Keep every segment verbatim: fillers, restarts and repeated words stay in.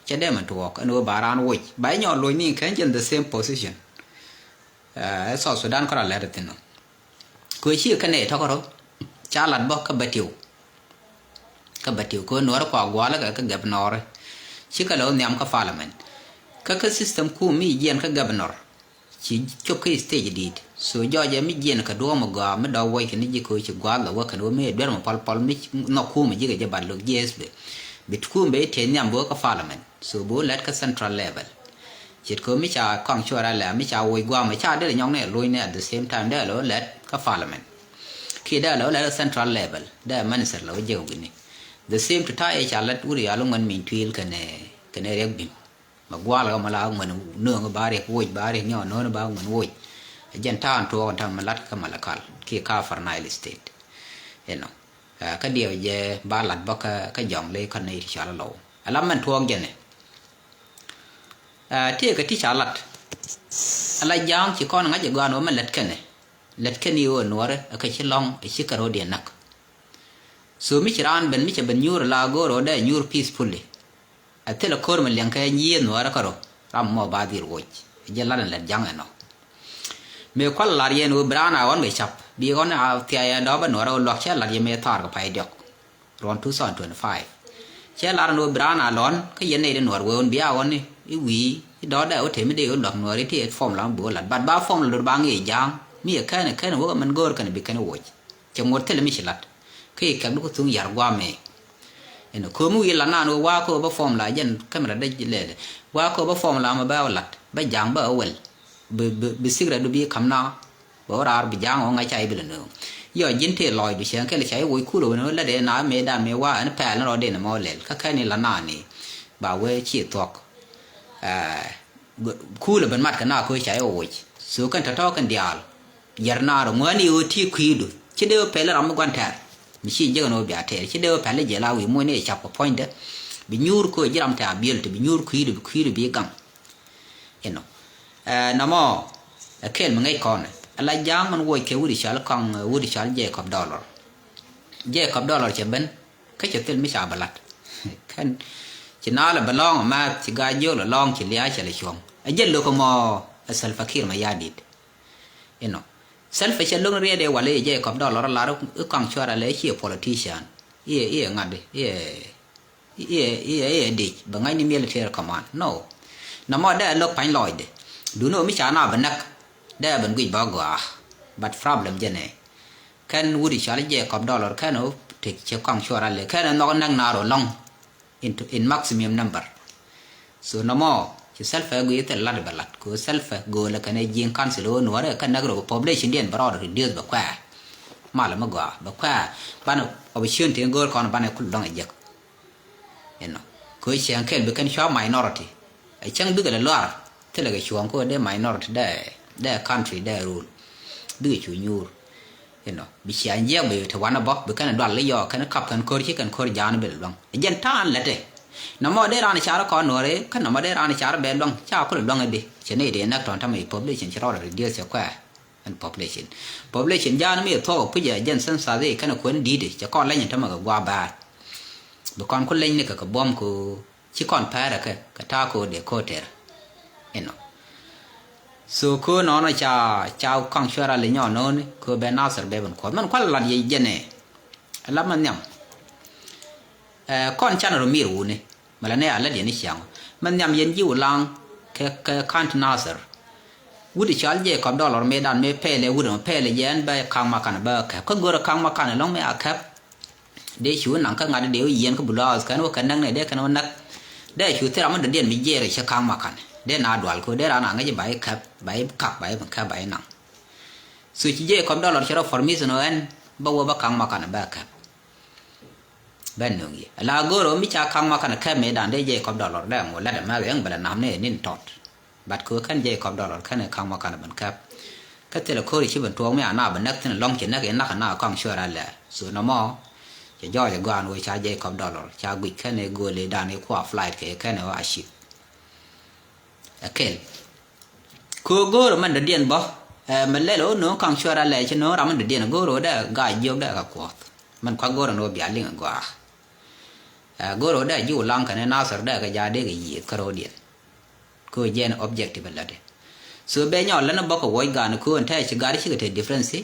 Cɛ dee mɛ tuɔɔk ɛn ɣöö ba raan woc ba inyɔ loc ni kɛn jɛn the same position. Ɛ South Sudan kärɔ lɛt ithin nɔ. Kɛ ɣöö ci kɛ nɛy tɔ̱ kärɔ ca lat bä kä bä tiw. Kä bä tiw kɛ ɣöö nuɔ̱ɔ̱rä kua gua̱a̱lä kɛ kä gɛp nɔɔrä. Cikɛ lɛ wä nhiam kä parliament. Kä kä system kum mi jiɛn kä gɛp nɔr. Ci cop kä stage dit. So jɔɔcɛ mi jiɛn kɛ duɔ̱ɔ̱m ɛ gɔaa mi dɔ̱k wuɔc kɛn ji̱ kɛ ɣöö ci gua̱a̱th lɛ wä kɛn ɣöö mi duer mɛ pɔl pɔl mi nhɔk kuum ji̱ kɛ jɛ bat lo̱k G S B. Bi kuum bɛ i̱ tiɛth nhiam bi wä kä parliament. So bi wä lɛt kä central level. Ce̱tkɛ ɣöö mi ca kɔaŋ cuɔr alɛ mi ca wuɔc gua̱a̱m ɛ ca derɛ nyɔk ni ɛ lo̱cnɛ at the same time derɛ lɛ wä lɛt kä parliament. Kiɛ derɛ lɛ wä lɛt kä central level derɛ minister lɛ wä jek wi̱ni. The same to ta̱a̱ ɛ ca lɛt wut rial ŋuɛn min tuil kɛnɛ kɛnɛ riɛk bi̱m. Mɛ gua̱a̱l ɣä mɛ la ŋuɛn nööŋ ba riɛk woc ba riɛk nyɔ nööŋ ba ŋuɛn woc. Ɛ jɛn ta̱a̱n tuɔɔk ɛn ta̱a̱n mɛ lat kä Malakal kiɛ kä Upper Nile State. Inɔ kä diɛw jɛ ba lat bä kä jɔŋ ley kä nɛy ti cɔal Lɔw. Ɛ la mɛn tuɔɔk jɛnɛ. Tëëkɛ ti ca lat. Ɛ la ja̱a̱ŋ ci kɔn ŋa̱c ɛ gɔaa ni wä mɛ lät kɛnɛ. Lät kɛn i̱ ɣöö nuɔɔrɛ ɛ kä ci lɔ̱ŋ ɛ ci kɛ ro̱diɛn näk. So mi ci raan ben mi cɛ ben nyuur la go̱o̱r ɣöö dee nyuur peacefully. A thilɛ ko̱r mi liɛŋkɛ nyieth nuɔɔrä kärɔ ram mɔ ba dhil woc. Jɛ lat in lɛt ja̱ŋ ɛnɔ. Mëë kual lar yɛn ɣöö bi raan a ɣɔn bɛ cap bi ɣɔn a thia̱a̱ yɛn dɔ̱ɔ̱p ɛ nuɔɔrä ɣöö luak cɛ lat yɛ mëë thaar kɛ pay diɔk. Ruɔ̱n two thousand twenty-five. Cɛ lar ɛn ɣöö bi raan a lɔ̱n kä yɛn nɛy di nuɔɔr wee ɣöö bi a ɣɔn i̱ wi̱i̱ i̱ dɔ̱ɔ̱dɛ ɣöö tëë mi dee ɣöö luak nuɔɔr i̱ ti ɛ formula mi bi ɣöö lat. But ba formula dot ba ŋi̱i̱c ja̱a̱ŋ mi ɛ kɛn ɛ kɛn ɛ wä kɛ mɛn go̱o̱r kɛn ɛ bi kɛn ɛ woc. Cɛ ŋuɔ̱t thilɛ mi ci lat. Kä i̱ kɛk di ku thuŋ yar guamɛ. Inɔ ko̱mi wi̱i̱ lat naan wä wa̱a̱ ko̱ bä formula jɛn camera dee lɛlɛ. Wa̱a̱ ko̱ bä formula mɛ bä lat bä ja̱a̱ŋ bä wel. Bi, bi, bi secret du bi kam na. Bä wä raar bi ja̱a̱ŋ wä ŋa̱c ca i̱ bi lɛ nööŋ. Yɔ ji̱n tëë lɔɔc bi cɛŋ kɛl ca i̱ woc kulɛ wen wä lat dee na mëë dan mëë wa̱a̱ ɛn pɛɛl ni rɔ dee ni mɔ lɛl kä kɛn i̱ lat naan ni. Ba wee ci thuɔk. Ɛɛ, kulɛ ben mat kɛ na ko̱ ca i̱ woc. So kɛn tɔ̱tɔ̱ kɛn diaal. Yɛr naar ŋuäni ɣöö ti kui̱du ci dee wä pɛl ram mi gua̱n tɛr. Mi ci jek ni wä bia tɛr ci dee wä pɛl jɛ la wi̱i̱ muɔ̱ni ɛ cap kɛ puɔ̱nydɛ. Bi nyuur ko̱ ji̱ ram tɛ a biël ti bi nyuur kui̱du bi kui̱du bi gaŋ. Inɔ. Ɛ nɔmɔ ɛ kɛl mi ŋäc kɔn ɛ la ja̱a̱ŋ mɛn wuɔc kɛ wut i̱ cɔal kɔŋ wut i̱ cɔal Jacob Dollar. Jacob Dollar cɛ ben. Kä cɛ thil mi ca bɛ lat. Kɛn ci naalɛ bɛ lɔ̱ŋ mɛth ci gaa jiök lɛ lɔ̱ŋ ci lia̱a̱ cɛ lɛ cuɔ̱ŋ. Ɛ jɛ lo̱k ɛmɔ ɛ Salva Kiir Mayardit. Inɔ. Salva cɛ lo̱ŋ riet ɛ wal i̱ Jacob Dollar lar i̱ kɔaŋ cuarɛ lɛ i̱ ciɛ politician. I̱ ɛ i̱ ɛ ŋa̱t i̱ ɛ i̱ ɛ i̱ ɛ i̱ ɛ dic bɛ ŋa̱cni military command. No. Nɔmɔ dee ɛ lo̱k pa̱ny lɔɔcdɛ. Duundɛ ɣöö mi ca na bɛ näk. Dee ɛ ben guic bä gɔaa. But problem jɛn ɛ. Kɛn wut i̱ cɔal i̱ Jacob Dollar kɛn ɣöö tëk cɛ kɔaŋ cuɔr alɛ kɛn ɛ nhɔk näk naar ɣöö lɔ̱ŋ in, in maximum number. So nɔmɔ ci Salva ɛ guic thil lat bɛ lat kɛ ɣöö Salva go̱o̱lɛ kɛn ɛ ji̱i̱ŋ council ɣöö nuɔ̱ɔ̱rɛ kɛ näk rɔ population diɛn bɛ rɔɔd reduce bɛ kuɛɛ. Malɛ mi gɔaa bɛ kuɛɛ banɛ opportunity in go̱o̱r kɔn banɛ kul dɔ̱ŋ ɛ jek. Inɔ kɛ ɣöö cieŋ kɛl bi kɛn cua minority. Ɛ cäŋ bikɛ lɛ luar thilɛ kɛ cuɔ̱ɔ̱ŋ kä ɣöö dee minority dee dee country dee rule. Bikɛ cu nyuur. Inɔ bi ciaŋ jiɛk bi te wanɛ bä bi kɛn dual i̱ yɔɔ kɛn kap kɛn ko̱r ci kɛn ko̱r ja̱a̱n bi lɛ luäŋ. Ɛ jɛn ta̱a̱n lɛtɛ. Nɔmɔ dee raan car kɔn nuɔri kä nɔmɔ dee raan car bɛ luäŋ ca kulɛ luäŋ i̱di. Cɛ ni i̱di näk tɔ̱n tämɛ i̱ population ci rɔɔdɛ reduce cɛ kuɛɛ. Ɛn population. Population ja̱a̱n mi thuɔk puc ɛ jɛn census i̱ kɛn kuɛn di̱i̱t cɛ kɔn leny in tämɛ kɛ gua̱a̱ bäär. Bi kɔn ku leny ni kɛ kɛ buɔ̱m ku ci kɔn pɛrɛ kɛ kɛ ta̱a̱ ko̱o̱t dee ko̱o̱t tɛr. Inɔ. So ko̱o̱t nɔnɔ ca ca kɔaŋ cuɛra li nyɔɔn nɔɔni ko̱o̱t bɛ Nasir bɛ ben kuɔth mɛn kual lat yɛ jɛnɛ. Ɛ la mɛ nhiam. Ɛ kɔn can rɔ mir wuni. Mɛ la nɛ a lät yɛn i̱ ciaŋ mɛ nhiam yɛn ji̱ wulaŋ kɛ kɛ ka̱n ti Nasir. Wut i̱ cɔal Jacob Dollar mëë dan mëë pɛlɛ wut ɛmɔ pɛlɛ jɛ ɛn bɛ ka̱ŋ ma kanɛ bä kɛp kä go̱rɛ ka̱ŋ ma kanɛ lɔ̱ŋ mëë a kɛp. Dee cu naŋ kä ŋa̱t dee wä yieen kä Blue House kɛn wä kɛ näk nɛ dee kɛn wä näk. Dee cu thil ram mi dɔ̱diɛn mi jiɛɛr cɛ ka̱ŋ ma kanɛ dee na dual kɛ wä dee ran a ŋäc ba i̱ kɛp ba i̱ kak ba i̱ kɛp ba i̱ naŋ. So ci Jacob Dollar cɛ rɔ formation ɔ ɛn bä wä bä ka̱ŋ ma kanɛ bä kɛp. Bɛ nöŋ yɛ la go̱o̱r ɣöö mi ca ka̱ŋ ma kanɛ kɛp mëë da̱a̱n dee Jacob Dollar dee ŋuɔ lat ɛmɛ ɣɛŋ bɛ lɛ nam ni ɛ nin tɔt. But kɛ ɣöö kɛn Jacob Dollar kɛn ɛ ka̱ŋ ma kanɛ ben kɛp. Kä thilɛ ko̱ri ci ben tuɔɔk mi a na bɛ näk thi̱n lɔ̱ŋ ci näk in näk a na ka̱ŋ cuɛɛr a lɛ. So nɔmɔ cɛ jɔɔc ɛ gɔaan ɣöö ca Jacob Dollar ca guic kɛn ɛ gööl ëëdan ëë kua flight kɛ kɛn ɛ ɣöö a cip. Ɛ kɛl. Kɛ ɣöö go̱o̱r ɛ mɛn dɔ̱diɛn bä ɛ mɛ lɛl ɣöö no̱o̱ŋ ka̱ŋ cuɛɛr a lɛ ci no̱o̱ŋ ram mɛn dɔ̱diɛn ɛ go̱o̱r ɣöö dee ga̱a̱c jiök dee kɛ kuɔth. Mɛn kua̱k go̱o̱r ɛn ɣöö bia liŋ ɛ gɔaa. Ɛ, go̱r ɣöö dee ji̱ Ulaŋ kɛnɛ Nasir dee kɛ ja̱ dee kɛ yiëëth kärɔ̱diɛn. Kɛ ɣöö jɛn objective lätdɛ. So bɛ nyɔk län bä kɛ wuɔc gan kɛ ɣöö ɛn tɛɛ ci gat cikɛ te difference.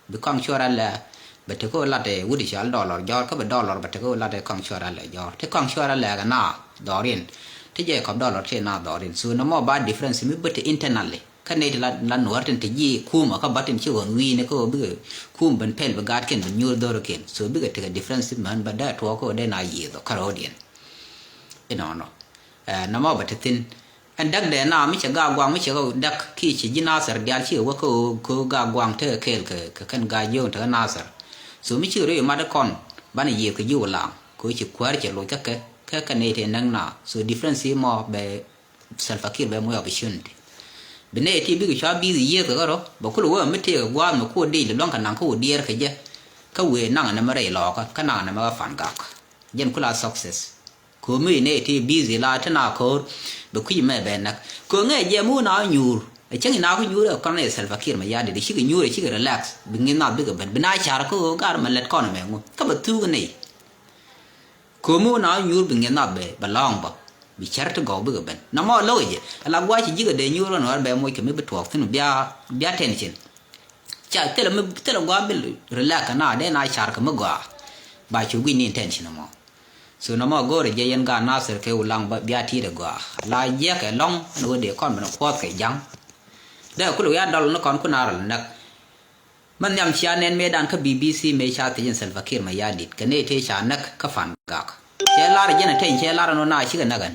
Bi kɔaŋ cuɔr alɛ bɛ tekɛ ɣöö lat ɛ wut i̱ cɔal Dollar Jɔr, kä bɛ Dollar bɛ tekɛ ɣöö lat ɛ kɔaŋ cuɔr alɛ Jɔr. Ti kɔaŋ cuɔr alɛ kɛ naath dhɔriɛn. Ti Jacob Dollar ti naath dhɔriɛn. So nɔmɔ ba difference mi bä te internally. Kä nɛy ti la, la Nuäär tin te ji̱ kumä kä bä tin ci ɣɔn wi̱i̱ni kä ɣöö bikɛ kum ben pɛl bi gaatkiɛn ben nyuur dhɔrikiɛn. So bikɛ tekɛ difference män bä dee tuɔɔk kä ɣöö dee na yiëëth ɔ kärɔ̱diɛn. Inɔnɔ. Ɛ, nɔmɔ bɛ te thi̱n. Ɛn däk dee na mi cɛ Gaaguaŋ mi cɛ kɛ däk kiɛ ci ji̱ Nasir diaal ci kɛ wä kä ɣöö kä Gaaguaŋ tekɛ kɛɛl kɛ, kɛ kɛn Gaajiok tekɛ Nasir. So mi cikɛ röy mat kɔn banɛ yiëëth kɛ ji̱ Ulaŋ kɛ ɣöö ci kuäär cɛ loc kä kɛ, kä kɛ nɛy tëë näk na. So difference mɔ bɛ Salva Kiir bɛ moc opportunity. Bi nɛy ti bikɛ cua busy yiëëth kɛ kärɔ̱ bɛ kulɛ wee mi tëëkɛ gua̱a̱th mi kuɔ dee luaŋ kɛ naŋ kä wä diɛɛr kɛ jɛ. Kä wëë naŋ nɛmɛ rɛy lɔɔkä kä naŋ nɛmɛ kä Fangak. Jɛn kula success. Ko̱mi nɛy ti busy la ti na ko̱r bɛ kui̱c mɛ bɛ näk. Ko̱ ŋɛ jɛ mi wä na nyuur. Ɛ cäŋ ina ku nyuur ɛ kɔn ɛ Salva Kiir Mayardit cikɛ nyuur ɛ cikɛ relax. Bi ŋi̱n na bikɛ ben bi na car kä ɣöö gar mɛ lɛt kɔn mɛ ŋu kä bɛ thuk nɛy. Ko̱mi wä na wä nyuur bi ŋi̱eth nath bɛ, bɛ lɔ̱ŋ bä. Bi cär ti gɔw bikɛ ben. Nɔmɔ lo̱k jɛ. Ala gua̱c ci ji̱ kɛ dee nyuur ɣän ɣɔr bɛ moc kɛ mi bi tuɔɔk thi̱n bia, bia tension. Ca thilɛ mi, thilɛ gua̱a̱ bil relax kɛ na dee na car kɛ mi gɔaa. Ba cu gui̱c ni tension mɔ. So nɔmɔ go̱o̱rɛ jɛ yɛn gaat Nasir kɛ Ulaŋ bä bia ti̱i̱t ɛ gɔaa. Ala jiɛk kɛ lɔ̱ŋ ɛn ɣöö dee kɔn ben kuɔth kɛ ja̱ŋ. Dee kulɛ wiaa dɔl ni kɔn kun a rɔl näk. Mɛ nhiam cia nɛn mëëdan kä B B C mëë ca thiec in Salva Kiir Mayardit kɛ nɛy tëë ca näk kä Fangak. Cɛ lar jɛn ɛ teny cɛ lar ɛn ɣöö na cikɛ näk ɛn.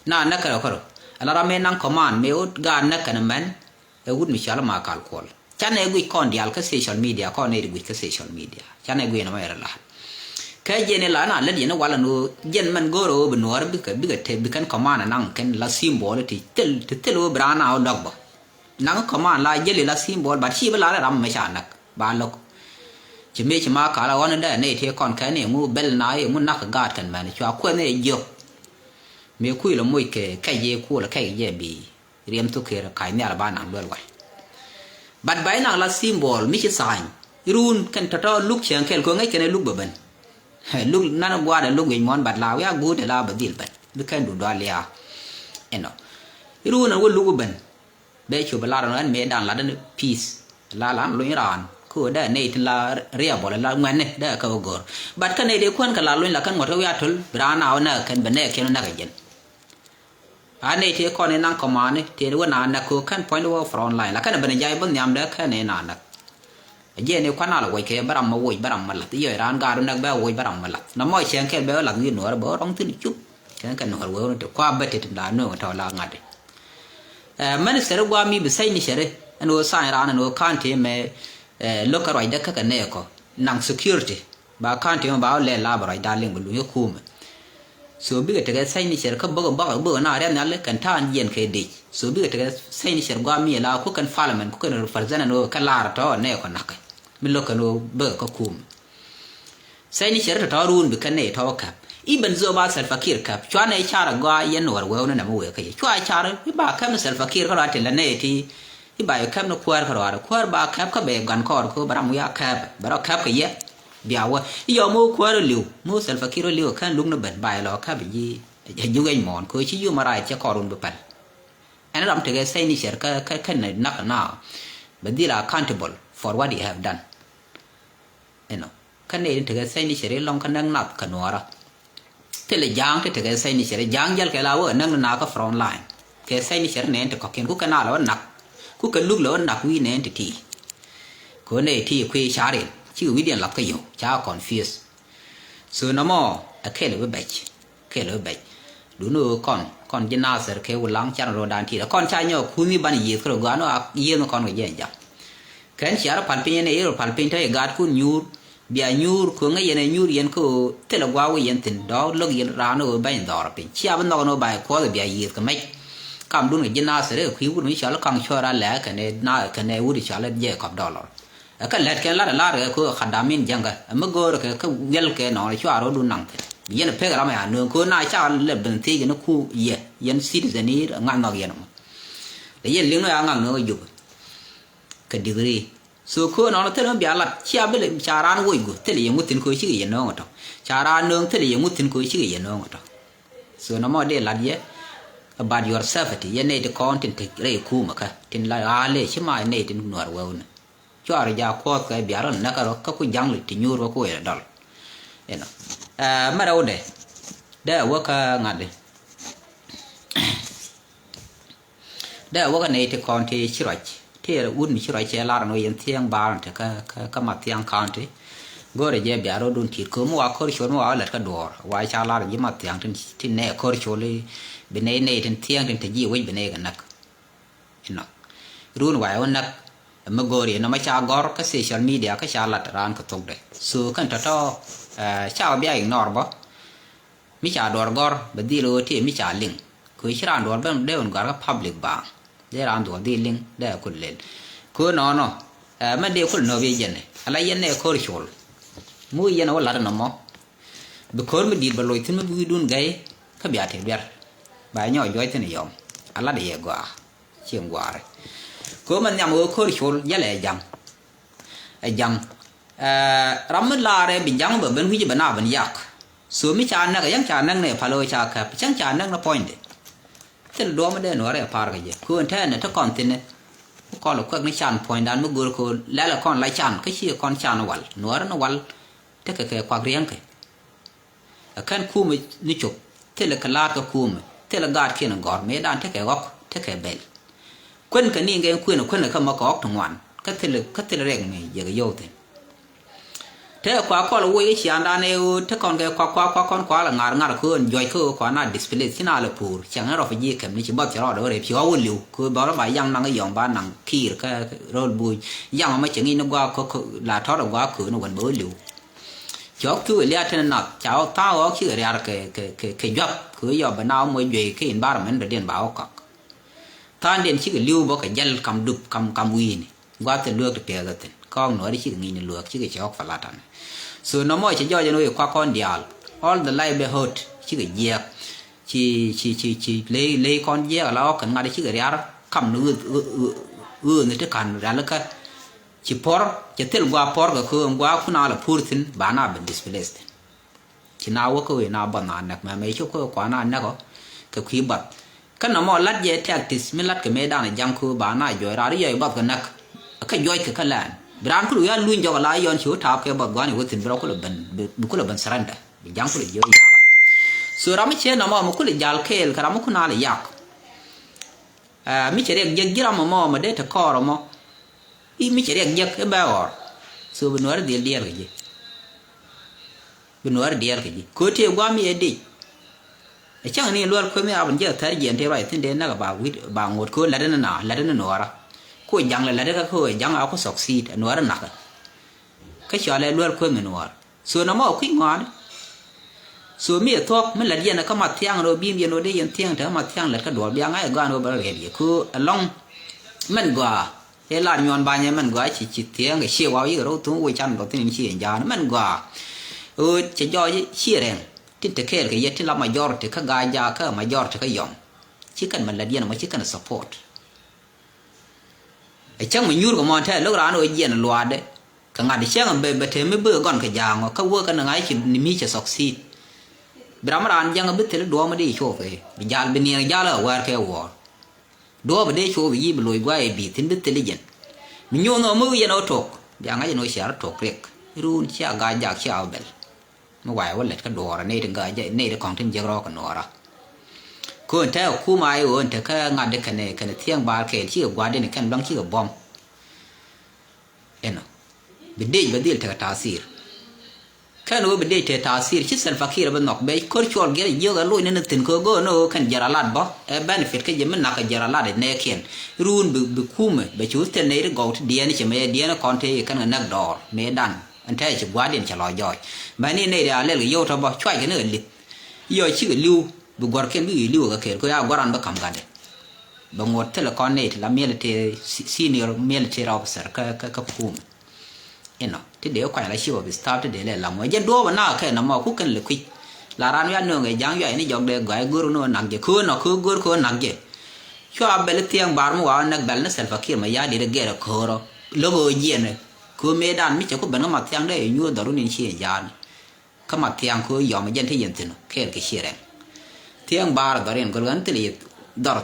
Na näk kärɔ̱ kärɔ̱. Ala ram mëë naŋ command mëë ɣöö gaat näk kɛn ɛmɛn. Ɛ wut mi cɔal ɛ Makal Kuɔl. Canɛ guic kɔn diaal kä social media kɔn nɛy ti guic kä social media. Canɛ guic ɛn ɛmɛ rɛ la̱t. Kä jɛn ɛ la na lät yɛn ɛ wal ɛn ɣöö jɛn mɛn go̱o̱rɛ ɣöö bi nuɔɔr bikɛ, bikɛ te, bi kɛn command ɛ naŋ kɛn la symbol ti thil, ti thil ɣöö bi raan na ɣöö dɔk bä. Naŋ command la jäli la symbol, but ci bi lar ram mɛ ca näk ba lo̱k. Ci mëë ci Makal a ɣɔn in dee nɛy tëë kɔn kɛn iŋu bɛl na iŋu nak gaat kɛn mɛn cua kuɛn i̱ jiök. Mëë kui̱ lɛ moc kɛ kɛc i̱ kuɔl kɛc jɛ bi riɛm thok kër kac nhial ba naŋ luɛl wal. But ba inaŋ la symbol mi ci tha̱a̱ny. Iruun kɛn tɔ̱tɔ̱ luk cieŋ kɛl ko̱ ŋäc kɛn ɛ luk bɛ ben. Luk nanɛ gua̱a̱dɛ luk wi̱c muɔ̱ɔ̱n, but la wi̱i̱ a guut ɛ la bɛ dhil ben. Bi kɛn du dual liaa. Inɔ. Iruun ɛn wä luk ben. Bɛ cu bi lar ɛn ɣän mëëdan lat ɛn peace. La lan luny raan. Kä ɣöö dee nɛy tin la riɛbɔl la ŋuɛ̈tni dee kä ɣöö go̱r. But kä nɛy dee kuɛn kɛ la luny la kɛn ŋuɔ̱t kä wiaa töl bi raan a ɣöö näk kɛn bɛ nɛɛkiɛn ɣöö näk ɛ jɛn. A nɛy tëë kɔn in naŋ kɔmaani tëë wä na näk kä ɣöö kɛn puɔ̱nydɛ wä front line la kɛn ɛ ben ɛ jay bä nhiam dee kɛn in na näk. Ɛ jiɛn i̱ kuan a la woc kɛ bä ram ma woc bä ram ma lath i̱ yɔc raan gaat wä näk bɛ woc bä ram ma lath. Na mɔc cɛŋ kɛl bɛ wä lath wi̱i̱ nuɔɔr bɛ wä rɔ̱ŋ thi̱n cup. Kɛn kɛ nuɔɔr wee wä ni ti kua bä tet la nuɔɔr tɔ̱ la ŋa̱t. Ɛ, minister guami bi signature ɛn ɣöö sign raan ɛn ɣöö county mɛ, ɛ, lo̱k kä ruacdä kä kɛ nɛɛkɔ naŋ security. Ba county mɛ ba wä lɛ la bɛ ruacda liŋ bɛ luny kä kumɛ. So bikɛ tekɛ signature kä bäkɛ bäkɛ bäkɛ na riath nhial kɛn ta̱a̱n jiɛn kɛ dec. So bikɛ tekɛ signature guami la ku kɛn parliament ku kɛn represent ɛn ɣöö kɛ lar tɔ̱ nɛɛkɔ nakä. Mi lo̱k kɛn ɣöö bäkɛ kä kumɛ. Signature tɔ̱tɔ̱ ruun bi kɛn nɛy tɔ̱ käp. Even though ba Salva Kiir käp. Cua nɛy car a gɔaa yɛn nuɔr wee wun nɛ mi wee kä yɛ. Cua car i̱ ba käp ni Salva Kiir kä ruaar ti lɛ nɛy ti. I̱ ba yɛ käp ni kuäär kä ruaar. Kuäär ba käp kä bɛ gan kɔɔr kä bɛ ram wiaa käp. Bɛ rɔ käp kɛ yɛ. Bia wä. I̱ yɔ mi wä kuäär li̱w. Mi wä Salva Kiir li̱w kɛn luk ni ben ba yɛ lɔ käp ji̱. Ji̱ wec muɔ̱ɔ̱n. Kɛ ci human right cɛ kɔɔr wun bi päl. Ɛn ram tekɛ signature kä, kä, kä nɛ nak na. Bɛ dhil accountable for what you have done. Inɔ. Kä nɛy tin tekɛ signature ilɔŋ kä näk nath kä nuɔɔrä. Thilɛ ja̱a̱ŋ ti tekɛ signature ja̱a̱ŋ jäl kɛ la wä näk ni na kä front line. Kɛ signature nɛn ti kɔ̱kiɛn ku kɛ na la wä nak. Ku kɛ luk la wä nak wi̱i̱ nɛn ti ti. Kɛ wä nɛy ti kui̱ ca̱r in cikɛ wi̱cdiɛn lath kä yio̱w ca confuse. So nɔmɔ ɛ kɛl bi bɛc. Kɛl bi bɛc. Duni ɣöö kɔn kɔn ji̱ Nathir kɛ Wulaŋ can ro̱o̱dan ti̱i̱t kɔn ca nyɔk kuthi ban yiëth kɛ rɔ gɔaa ni ɣöö a yiëth ni kɔn kɛ jɛ jam. Kɛn ciar pal piny ɛn ɛ yɛr pal piny te i̱ gaatkun nyuur. Bia nyuur ko̱ŋä yɛn ɛ nyuur yɛn kä ɣöö thilɛ gua̱a̱ wä yɛn thi̱n dɔ̱ɔ̱k lo̱k yɛn raan ɣöö bɛny dhɔr piny cia bi nhɔk ɛn ɣöö ba yɛ kuɔth ɛ bia yiëth kɛ mɛc. Kamdun kɛ ji̱ Nathir ɛ kui̱ wut mi cɔal ɛ Kaŋ Cuɔr Alɛ kɛnɛ na kɛnɛ wut cɔal ɛ Jacob Dollar. Ɛ kä lät kɛn lat ɛ lar kɛ ko̱ ɛ kadamin jäŋkä ɛ mi go̱o̱r kɛ kä wiɛl kɛ nɔɔni cua ro̱o̱du naŋ thi̱n. Yɛn ɛ pek ram ɛ a nööŋ ko̱ na cakɛ lɛ ben thiec kɛn ku yɛ yɛn citizen i̱ ŋa̱th nhɔk yɛn ɛmɔ. Lɛ yɛn liŋ nɔ ya ŋa̱th nööŋ ɛ jup kɛ degree. So köö nɔnɔ thilɛ mi bia lat cia bi lɛ ca raan woc guɔ thilɛ yɛ ŋuthin köö cikɛ yɛ nööŋ tɔ. Ca raan nööŋ thilɛ yɛ ŋuthin köö cikɛ yɛ nööŋ tɔ. So nɔmɔ dee lat yɛ about your safety, yɛ nɛy ti kɔn tin te rɛy kumä kä tin la ɣa̱a̱lɛ ci ma nɛy tin nuɔr wewni. Cuarɛ ja kuɔth kɛ bia rɔ näk kärɔ kä ku jaŋli ti nyuur kɛ ku yɛ dɔl. Inɔ. Mɛ rɛwdɛ dee wä kä ŋa̱di. Dee wä kä nɛy ti kɔn ti ci ruac ti wut mi ci ruac cɛ lar ni wä yɛn thiɛŋ bar ni ti kä kä kä ma thiɛŋ county. Go̱rɛ jɛ bia rɔ dun tit köö mi wa kor col mi wa wä lät kä duɔɔr wa ca lar ji̱ ma thiɛŋ tin ti nɛ kor col. Bi nɛy nɛy tin thiɛŋ tin te ji̱ wec bi nɛy kɛ näk. Inɔ. Run wa wä näk mi go̱o̱r inɔ ma ca gɔr kä social media kä ca lat raan kɛ thokdɛ so kɛn tɔtɔ. Ca wä bia ignore bä. Mi ca duɔr gɔr bɛ dhil ɣöö tëë mi ca liŋ. Kö ci raan duɔr ben dee wun gɔr kä public baaŋ. Dee raan duɔr dhil liŋ dee kul lel. Kö nɔnɔ mɛn dee kul nöp yɛ jɛn ala yɛn nɛ kör col. Mu yɛn wä lat nɔmɔ. Bi kör mi di̱i̱t bɛ loc thi̱n mi bi wi̱i̱dun gɛy kä bia tëë biɛr. Ba nyɔɔc juɔc thi̱n yɔm. Ala dee yɛ gɔaa. Cieŋ gua̱a̱rɛ. Kö mɛn nhiam ɣöö kör col jälɛ ɛ jaŋ. Ɛ jaŋ. Ram mi laarɛ bi jaŋ bä ben wi̱c bɛ na ben yak. So mi ca näk ɛ yäŋ ca näk ni ɛ pal ɣöö ca käp cäŋ ca näk ni puɔ̱nydɛ. Thil duɔ̱ɔ̱m mi dee nuɔ̱ɔ̱rɛ ɛ pa̱a̱r kɛ jɛ köön tɛɛn ni te kɔn thi̱n ni. Mi kɔl ɛ kuɛk ni can puɔ̱nydan mi go̱o̱r köön lɛl ɛ kɔn la can kä ci ɛ kɔn can wal nuɔ̱ɔ̱rɛ ni wal. Tekɛ kɛ kuak riäŋkɛ. Ɛ kɛn kumɛ ni cop thilɛ kɛ la̱a̱t kä kumɛ thilɛ gaatkiɛn ɛ gɔ̱r mëëdan tekɛ ɣɔ̱k tekɛ bɛl. Kuën kɛ ni ŋɛn kuën ɛ kuën ɛ kä mɔ kɛ ɣɔ̱k ti ŋuan kä thilɛ kä thilɛ rɛk mi yɛ kɛ yio̱w thi̱n. Te kua kɔl woc kä ciaŋdan ɛ ɣöö te kɔn kɛ kua kua kua kɔn kua lɛ ŋa̱r ŋa̱r kä ɣöö ɛn juɔc kä ɣöö kua na displace ci na lɛ puur ciaŋ ni rɔf ji̱ kɛm ni ci bäth cɛ rɔɔdɛ ɣöö rɛy pi̱ ɣɔw wä li̱w kɛ ɣöö bä rɔ ba yaŋ naŋ kä yɔm ba naŋ kiir kä ro̱l buuc yaŋ ɛmɔ cɛ ŋi̱i̱c ni gua̱a̱k kä la tɔ̱r ɛ gua̱a̱k kööni wän bɛ wä li̱w. Cɔk thuk ɛ liaat tɛn nath ca wä tha̱a̱ŋ ɣɔ̱k cikɛ riar kɛ kɛ kɛ kɛ juap kɛ ɣöö yɔp bɛ na wä moc juey kä environment dɔ̱diɛn ba wä kɔk. Tha̱a̱ŋdiɛn cikɛ li̱w bä kɛ jäl kam dup kam kam wi̱i̱ni gua̱th thil lueek ti piɛth ɛ thi̱n kɔɔk nuɔ̱ɔ̱ri cikɛ ŋi̱i̱ni lueek cikɛ cɔk fɛ latani. So nɔmɔ cɛ jɔɔc ɛn ɣöö i̱ kuak kɔn diaal all the livelihood cikɛ jiɛɛk. Ci ci ci ci ley ley kɔn jiɛɛk ala ɣɔ̱k kɛn ŋa̱t cikɛ riar kam ni ɣööth ɣööth ɣööth ni ti ka̱n rialikä. Ci puɔ̱r cɛ thil gua̱a̱ puɔ̱r kɛ köö ɛn gua̱a̱ kun a la puur thi̱n ba na ben displace thi̱n. Ci na wä kä wee na bath na näk mɛmɛ ci kä wee kuan na näk ɔ kɛ kui̱ bath. Kä nɔmɔ lat jɛ tactics mi lat kɛ mëëdan ja̱ŋ köö ba na juɔc raar yɔc bath kɛ näk. Kä juɔc kɛ kä lɛn bi raan kul wi̱i̱ a luny jɔk ala yɔn ci wä taap kɛ bath gua̱a̱n i̱ wä thi̱n bi rɔ kulɛ ben bi kulɛ ben surrender bi ja̱ŋ kulɛ jiök yakä. So ram mi ciee nɔmɔ mi kulɛ jal kɛɛl kɛ ram mi kun a lɛ yak. Ɛ mi cɛ riɛk jiäk ji̱ ram ɛmɔ mɛ dee te kɔɔr ɛmɔ. I̱ mi cɛ riɛk jiäk i̱ bɛ ɣɔr. So bi nuɔ̱ɔ̱ri dhil diɛɛl kɛ ji̱. Bi nuɔ̱ɔ̱ri diɛɛl kɛ ji̱ ko̱ tëë gua̱a̱m i̱ ɛ dic. Ɛ cäŋ ni luäl kueth mi a ben jiɛk thäär jiɛn tëë ruac thi̱n dee näk ɛ ba wi̱t ba ŋot ko̱ lätdä ni na lätdä ni nuɔɔra. Ko̱ ja̱ŋ lɛ lätdä kä ko̱ ja̱ŋ a ku succeed ɛ nuɔɔri nakä. Kä cɔal ɛ luäl kueth mi nuɔɔr. So nɔmɔ kui̱ ŋɔaani. So mi ɛ thuɔ̱k mi lät yɛn kä ma thiaŋ rɔ bi̱i̱m yɛn rɔ dee yɛn thiaŋ te kä ma thiaŋ lät kä duɔl bia ŋa̱c ɛ gɔaa ni wä bä rɔ rɛɛt yɛ kö ɛlɔ̱ŋ. Mɛn gɔaa ëë lar nyuɔn banyɛ mɛn gɔaa ci ci thiaŋ kɛ ciɛ waw yikɛ rɔ thuŋ wec can dɔ̱thin in ci yɛn ja̱a̱n mɛn gɔaa. Ɣöö cɛ jɔɔc ci rɛŋ tin te kɛɛl kɛ yɛ tin la majority kä ga̱a̱c jaak kä majority kä yɔm. Ci kɛn mɛ lät yɛn mɔ ci kɛn support. Ɛ cäŋ mi nyuur kɛ mɔn tɛth lo̱k raan ɣöö jiɛn luaatdɛ kɛ ŋa̱t cäŋ bɛ bɛ te mi bikɛ gɔn kɛ ja̱a̱ŋɔ kä wee kɛn ŋa̱c ci ni mi cɛ succeed. Bi ram raan jiäŋ bi thil duɔɔm di cuɔp kɛ bi ja̱l bi niɛn ja̱l ɛ wäär kɛ wuɔɔr. Duɔɔp dee cuɔp yi bi loc gua̱a̱ ɛ bi̱i̱ thi̱n bi thil jɛn. Mi nyuur nhɔk mi wi̱c yɛn ɣä tok bia ŋa̱c ɛn ɣöö cia rɔ tok riɛk. Ruun cia ga̱a̱c jak cia bɛl. Mi wayɛ wä lät kä duɔɔrä nɛy ti gaa jɛ nɛy ti kɔ̱ŋ tin jiäk rɔɔk kɛ nuɔɔrä. Kön te ɛ kum a i̱ ɣöö in te kä ŋa̱t di kɛnɛ kɛnɛ thiäŋ baar kɛɛl cikɛ gua̱a̱r dini kɛn luaŋ cikɛ buɔ̱m. Inɔ bi dec bɛ dhil tekɛ tathir. Kɛn ɣöö bi dec te tathir ci Salva Kiir bi nhɔk bɛ ko̱r cuɔl giɛt jiök ɛ loc ni ni thi̱n kɛ ɣöö go̱o̱r ni ɣöö kɛn jiɛr a lat bä ɛ benefit kä jɛ mi nak kɛ jiɛr a lat ɛ nɛɛkiɛn. Ruun bi bi kumɛ bɛ cu thil nɛy ti gɔw ti diɛɛni cɛ mɛ yɛ diɛɛni kɔn te kɛn kɛ näk dɔɔr mëëdan. Ɛn tɛɛcɛ ci gua̱a̱rdiɛn cɛ lɔ jɔɔc. Mɛni nɛy riaal lɛl kɛ yio̱w tɔ bä cuackɛ ni kɛ li̱th. Yio̱w cikɛ li̱w bi guɔ̱rkiɛn bikɛ li̱w kɛ kɛɛl kɛ ɣöö ya gua̱ran bä ka̱m gatdɛ. Bɛ ŋuɔ̱t thilɛ kɔn nɛy ti la military senior military officer kä kä kä kum. Inɔ ti dee kuany la chief of staff ti dee lɛ lam wä jɛ duɔ̱ɔ̱p ɛ nak kɛ nɔmɔ ku kɛn lɛ kui̱c. La ran wi̱i̱ a nööŋ ɛ ja̱ŋ yuay ni jɔk dee gɔ̱a̱c go̱r ni wä nak jɛ köö nɔ köö go̱r köö nak jɛ. Cua bɛl thiɛŋ bar mi wa wä näk bɛl ni Salva Kiir mɛ ya̱a̱ dit ɛ gɛr ɛ köörɔ. lo̱k ɣöö jiɛn ɛ. Kɛ ɣöö mëëdan mi cɛ ku ben kä Mathiaŋ dee yɛ nyuur dhɔrun in ci yɛn ja̱a̱n. Kä Mathiaŋ kɛ ɣöö yɔm ɛ jɛn te yɛn thi̱n kɛɛl kɛ ci rɛŋ. Thiaŋ Baar dhɔriɛn gɔl ɣän thilɛ yɛ dhɔr.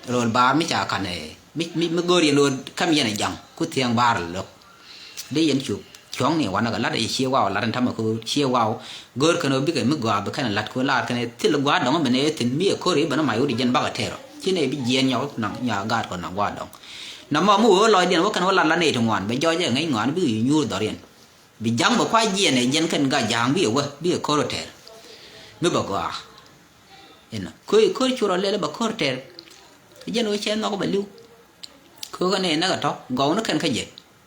Ro̱l Baar mi ca kan ɛ mi, mi, mi go̱o̱r yɛn ɣöö kam yɛn ɛ ja̱ŋ ku Thiaŋ Baar lo̱k. Dee yɛn cu cuɔ̱ŋni wanɛ kɛ lat ɛ ciɛ waw lat ɛn tamɛ kɛ ɣöö ciɛ waw. Go̱o̱r kɛn ɣöö bikɛ mi gɔaa bi kɛn lat kɛ ɣöö lar kɛn ɛ thil gua̱a̱r dɔ̱ŋ ben ɛ thi̱n mi ɛ ko̱r i̱ ben ɛ mac wut i̱ jɛn bakɛ tɛɛr ɔ ci nɛ bi jiɛɛn nyɔk naŋ nyaak gaat kɔn naŋ gua̱a̱r dɔ̱ŋ. Namɔ mi wee ɣöö lɔcdiɛn wä kɛn wä lat lat nɛy ti ŋuan bɛ jɔɔc ɛ ŋäc ŋɔaani bikɛ yunyuur dhɔriɛn. Bi ja̱ŋ bɛ kua jiɛn ɛ jɛn kɛn ga ja̱a̱ŋ bi ɛ wä bi ɛ ko̱r ɛ tɛɛr. Mi bɛ gɔaa. Inɔ ko̱r ko̱r cu rɔ lɛl bɛ ko̱r tɛr. Jɛn ɣöö cɛ nhɔk bɛ li̱w. Ko̱r kɛ nɛy näk ɛ tɔ̱ gɔw ni kɛn kä jɛ.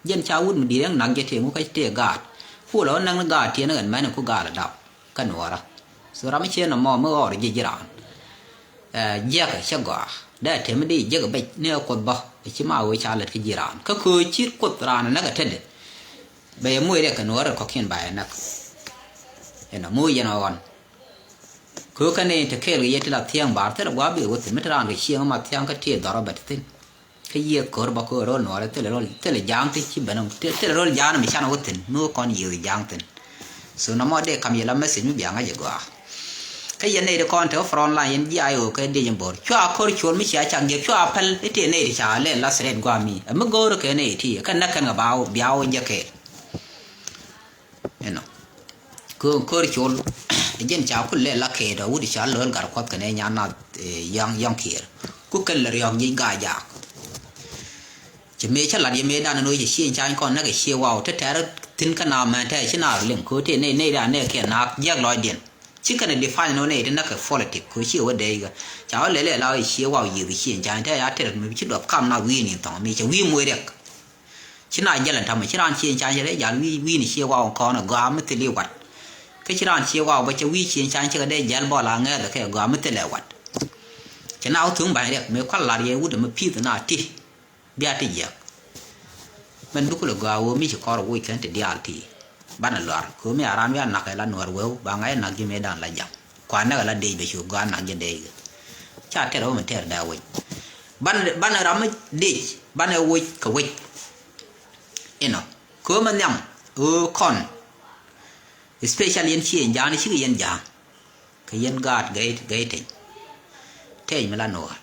Jɛn ca wut mi di̱i̱t ɛn nak jɛ tëë ŋu kä tëë gaat. Ku lɔ näk ni gaat tiɛn kɛn mɛn ku gaal ɛ dap kä nuɔɔrä. So ram mi ciɛ nɔmɔ mi ɣɔr ji̱ ji̱ raan. Ɛ jiäkɛ cä gɔaa dee tɛm di jiäkɛ bec ni ɛ kuoth bä. Ɛ ci ma ɣöö ca lät kä ji̱ raan kä ko̱r ci kuoth raan ɛ näk ɛ tetdɛ. Bɛ yɛ moc riɛk kɛ nuɔɔrä kɔ̱kiɛn ba yɛ näk. Inɔ moc yɛn ɣɔn. Kɛ ɣöö kɛn ni te kɛɛl kɛ yɛ ti la thia̱a̱ŋ baar thilɛ gua̱a̱ bi wä thi̱n mi te raan kɛ cieŋ ma thia̱a̱ŋ kä tiee dhɔr rɔ bɛ ti thi̱n. Kä yiëë ko̱r bä ko̱r ro̱l nuɔɔrɛ thilɛ ro̱l thilɛ ja̱a̱ŋ ti ci ben thilɛ ro̱l ja̱a̱n mi can wä thi̱n mi wä kɔn yiëë ja̱a̱ŋ thi̱n. So nɔmɔ dee kam yɛ la message mi bia ŋa̱c ɛ gɔaa. Kä yɛn nɛy ti kɔn te wä front line yɛn ji̱ a i̱ ɣöö kɛ diec in bo̱r cua ko̱r cuɔl mi cia cak jiɛk cua päl i̱ tëë nɛy ti ca lɛl la threat gua̱a̱ mi ɛ mi go̱o̱r kɛ nɛy ti kä näk kɛn kɛ ba wä bia wä jɛ kɛɛl. Inɔ. Kö kör col. Jɛn ca kul lɛ la kɛɛt a wut ca lo̱l gar kuɔth kɛnɛ nyan nath yɔŋ yɔŋ kiɛɛr. Ku kɛl lɛ riɔ̱k ji̱ gaa jaak. Cɛ mëë cä lat yɛ mëë dan ni wee cɛ cieŋ cany kɔn näk ɛ cie waw te tɛr thi̱n kä na mɛn tɛ ci na liŋ kö te nɛy nɛy dan nɛy kɛ naak jiɛk lɔcdiɛn. Ci kɛn ɛ define ni wee nɛy ti näk kɛ politic kö ci wee dɛy kɛ ca wee lɛ lɛ la wee cie waw yiëth cieŋ cany tɛ ya tɛr mi ci duɔth kam na wi̱i̱ ni thɔŋ mi cɛ wi̱i̱ muɔc riɛk. Ci na jäl ɛn tamɛ ci raan cieŋ ca̱ny cɛ dee jal wi̱i̱ wi̱i̱ ni cie waw kɔn ɛ gɔaa mi thil i̱ wat. Kä ci raan cie waw bä cɛ wi̱i̱ cieŋ ca̱ny cɛ kɛ dee jäl bɔl a ŋɛɛth ɛ kɛ gɔaa mi thil ɛ wat. Cɛ na wä thuŋ ba̱ny riɛk mëë kual lar yɛ wut ɛmɛ pi̱th na ti. Bia ti jiäk. Mɛn bi kulɛ gɔaa wä mi ci kɔr woc kɛn ti diaal ti. Banɛ luar kɛ wä mi a raan wiaa nak ɛ la nuɔr weu ba ŋa̱c nak ji̱ mëë da̱a̱n la jam. Kuan näk ala dec bɛ cu gɔaa nak jɛ dec kɛ. Ca tɛr wä mi tɛr dee wec. Banɛ banɛ ram mi dec banɛ wec kɛ wec. Inɔ kɛ wä mi nhiam ɣöö kɔn. Especially yɛn ci yɛn ja̱a̱n cikɛ yɛn ja̱a̱n. Kɛ yɛn gaat gɛy gɛy teny. Teny mi la nuɔɔr.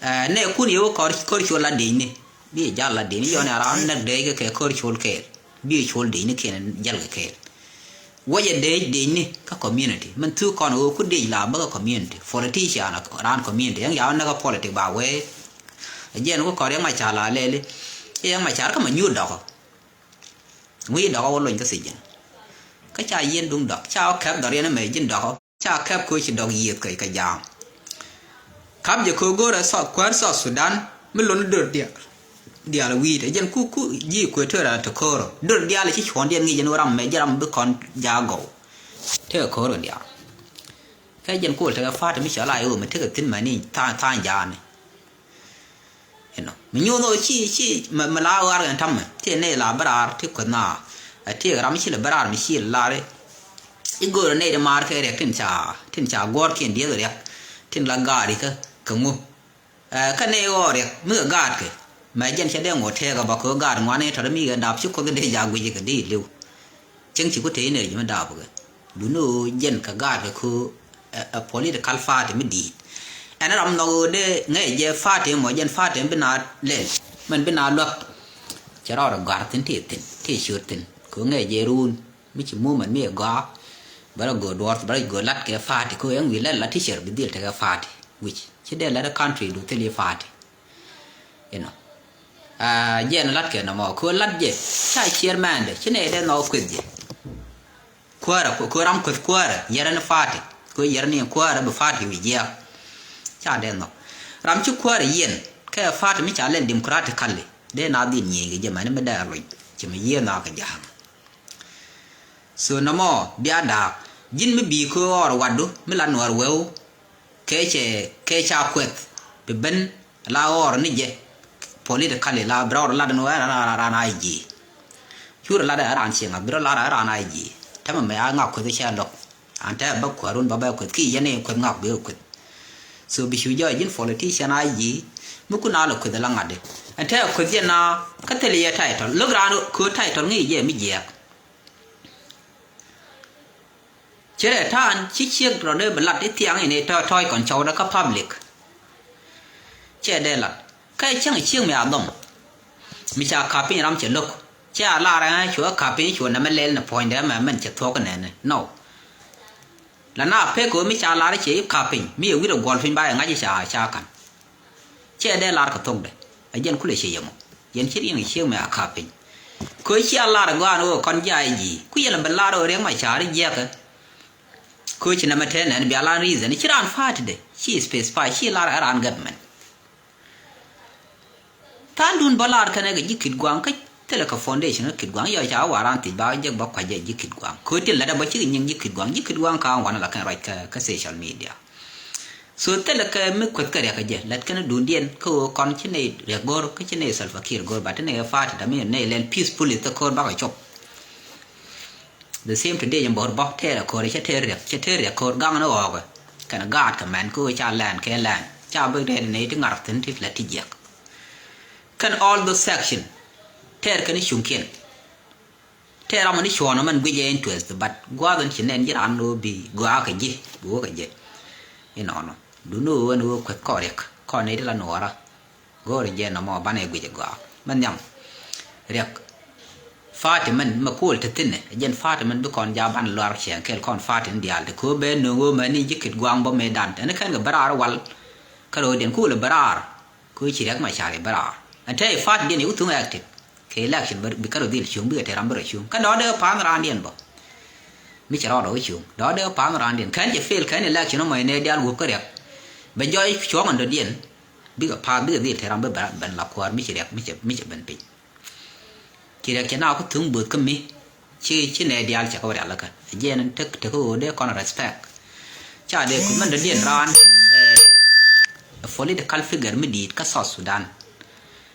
Ɛ nɛ kun yɛ wä kɔr kɔr col la dec ni. Bi jal la dec ni yɔn ya ran nɛk dec kɛ kɛ kɔr col kɛɛl. Bi col dec ni kiɛn jal kɛ kɛɛl. Wä jɛ dec dec ni kä community min thuk kɔn wä ku dec la bä kä community politician ran community yɛn ya wä nɛk kä politic ba wee. Jɛn wä kɔr yɛn ma ca la lɛli. Yɛn ma car kä ma nyuur dɔkɔ. Ŋui̱ dɔkɔ wä lony kä thiec ji̱n. Kä ca yieen duŋ dɔk ca wä kɛp dhɔriɛn ɛmɛ ji̱n dɔkɔ. Ca kɛp kɛ wä ci dɔk yiëëth kɛ kɛ jaam. Kap jɛ kɛ wä go̱o̱rɛ South kuäär South Sudan mi lon dör diaal. Diaal wi̱i̱t ɛ jɛn ku ku ji̱ kuëë tör a te ko̱o̱rɔ dör diaal ci cuɔ̱ɔ̱ŋdiɛn ŋi̱i̱c ɛn wä ram mɛ ji̱ ram bi kɔn jaak gɔw. Tekɛ ko̱o̱rɔ diaal. Kɛ jɛn kol tekɛ pa̱a̱t mi cɔl a i̱ ɣöö mi tekɛ thi̱n mɛni tha̱a̱ŋ tha̱a̱ŋ jaani. Inɔ mi nyuuth ɔ ci ci mi la ɣaar kɛn ta̱mɛ ti nɛy la bä raar ti kueth na. Ti ram ci lɛ bä raar mi ci lar i̱ go̱o̱rɛ nɛy ti maar kɛ riɛk tin ca tin ca guɔ̱ɔ̱rkiɛn dieth riɛk tin la gaari kä kɛ ŋu. Kä nɛy ɣɔɔ riɛk mi kɛ gaatkɛ mɛ jɛn cɛ dee ŋuɔ̱t tɛɛk ɛ ba kɛ ɣöö gaat ŋuani tɔ̱tɛ mi kɛ dap ci kuoth dee jaak guic kɛ dee li̱w. Cieŋ ci ku tëë energy mi daap kɛ duni ɣöö jɛn kɛ gaat kɛ köö ɛ, ɛ political party mi di̱i̱t. Ɛn ram nhɔk ɣöö dee ŋäc jɛ party mɔ jɛn party mi bi na lɛl mɛn bi na luäk. Cɛ rɔɔdɛ gɔ̱a̱r thi̱n tëë thi̱n tëë ciöt thi̱n kɛ ɣöö ŋäc jɛ ruun mi ci movement mi ɛ gɔaa. Bɛ rɔ go̱o̱r duɔ̱ɔ̱r bɛ rɔ go̱o̱r lat kɛ party kɛ ɣöö ɛn wi̱i̱ lɛl la teacher bi dhil tekɛ party wi̱c ci dee lat country du thil i̱ party. Inɔ. Aa, jɛn lat kɛ nɔmɔ kɛ lat jɛ ca chairman dɛ ci nɛ dɛ nhɔk kueth jɛ. Kuäärä kɛ ram kueth kuäärä yɛrɛ ni party kɛ yɛrɛ ni kuäärä bi party wi̱c jiɛk. Ca dɛ nhɔk ram ci kuäärä yɛn kɛ party mi ca lɛl democratically dee na dhil nyieny kɛ jɛ mɛni mi dee a loc ci mi yiëë nhɔk kɛ ja̱a̱ŋ. So nɔmɔ bia da̱a̱k ji̱n mi bi̱i̱ köö ɣɔr watdu mi la nuɔɔr weu. Kecɛ kecɛ a kueth bi ben la ɣɔr ni jɛ. Politically la bi rɔɔr lat ni wee ran ran I G. Cu rɔ lat ran cieŋ a bi rɔ lat ran I G. Tɛmɛ mɛ a ŋak kueth cɛ lɔk. An tɛ bä kuäärun ba bɛ kueth ki yɛn in kueth ŋak bi kueth. So bi cu jɔɔc ji̱n politician a ji̱ mi kun a lɛ kueth ala ŋa̱t di. Ɛn tɛ kueth jɛ na kä thil yɛ title. Lo̱k raan köö title ŋi̱i̱c jɛ mi jiɛɛk. Ci rɛ ta̱a̱n ci ciek rɔ dee bi lat i̱ thiaŋ in i̱ tɔ̱ tɔ̱ɔ̱c kɔn cɔwdɛ kä public. Cɛ dee lat kä cäŋ ciek mi a dhɔm. Mi ca ka̱p piny ram cɛ lo̱k cɛ a lar ɛn cuɛ ka̱p piny cuɛ nɛmɛ lɛl ni puɔ̱nydɛ mɛ mɛn cɛ thuɔ̱k nɛnɛ nɔ. La na pek ɣöö mi ca lar cɛ i̱ ka̱p piny mi yɛ wi̱r ɛ guɔl piny ba yɛ ŋa̱c i̱ ca ca ka̱n. Cɛ dee lar kɛ thokdɛ a jɛn kulɛ cɛ yɛmɔ. Yɛn ci riɛŋ ciek mɛ a ka̱p piny. Köö cia lar ɛ gɔaan ɣöö kɔn ja̱a̱c ji̱ ku yɛn lɛ bi lar ɣöö riɛk ma ca̱r i̱ jiɛkɛ. Köö ci nɛmɛ tɛn ɛn bia lar reason ci raan party dɛ ci specify ci lar ɛ raan government. Tha̱a̱ŋdun bä laar kɛnɛ kɛ ji̱ Kitgwang kä thilɛ kɛ foundation kä Kitgwang yɔ ca waran thiec ba jek bä kuac jɛ ji̱ Kitgwang. Köö ti lät ɛ bä cikɛ nyiŋ ji̱ Kitgwang, ji̱ Kitgwang ka ŋuan la kɛn ruac kä, kä social media. So thilɛ kɛ mi kueth kɛ riɛk kɛ jɛ lät kɛn dundiɛn kä ɣöö kɔn ci nɛy riɛk go̱r kä ci nɛy Salva Kiir go̱r ba ti nɛy ɛ party dami nɛy lɛl peacefully thil ko̱r bakɛ cop. The same today jɛ mbɔr bɔ tɛɛr ɛ ko̱r cɛ tɛɛr riɛk cɛ tɛɛr riɛk ko̱r gaŋ ni ɣɔɔkɛ. Kɛn gaat kɛ mɛn kä ɣöö ca lɛn kɛ lɛn ca bi rɛɛd nɛy ti ŋa̱r thi̱n ti lät ti jiɛk. Kɛn all those section tɛɛr kɛn i̱ cuŋkiɛn. Tɛɛr ram ni cuɔ̱ɔ̱n mɛn guic ɛ interest but gua̱a̱th in ci nɛn ji̱ ran ni ɣöö bi gɔaa kɛ ji̱ bi wä kɛ ji̱. Inɔnɔ duni ɣöö ɛn ɣöö kueth kɔn riɛk kɔn nɛy ti la nuɔɔra. Go̱o̱ri jɛ nɔmɔ banɛ guic ɛ gɔaa mɛ nhiam. Riɛk party mɛn mɛ kuɔl te thi̱n ɛ jɛn party mɛn bi kɔn ja ban luar ciɛŋ kɛl kɔn party ni diaal te köö bɛ nöŋ ɣöö mɛ ni ji̱ Kitgwang bä mëë dan ɛn kɛn kɛ bɛ raar wal. Kä ro̱o̱diɛn kuɔl ɛ bɛ raar. Köö ci riɛk ma car ɛ bɛ raar ɛn te party diɛn i̱ wä thuŋ active kɛ election bi kärɔ dhil cuŋ bikɛ te ram bi rɔ cuŋ kä dɔ̱ɔ̱dɛ pa̱a̱n raandiɛn bä. Mi cɛ rɔɔdɛ wä cuŋ dɔ̱ɔ̱dɛ pa̱a̱n raandiɛn kɛn cɛ fail kɛn election mɔ inɛ diaal wup kä riɛk. Bɛ jɔɔc cuɔ̱ŋ ɛn dɔ̱diɛn. Bikɛ pa̱a̱th bikɛ dhil te ram bi ben la kuäär mi ci riɛk mi cɛ ben piny. Ci riɛk cɛ na ku thuŋ bo̱o̱th kä mi ci ci nɛ diaal cɛ kɛ wä rial kä jɛn tek tek ɣöö dee kɔn respect. Ca dee ku mɛn dɔ̱diɛn raan ɛ political figure mi di̱i̱t kä South Sudan.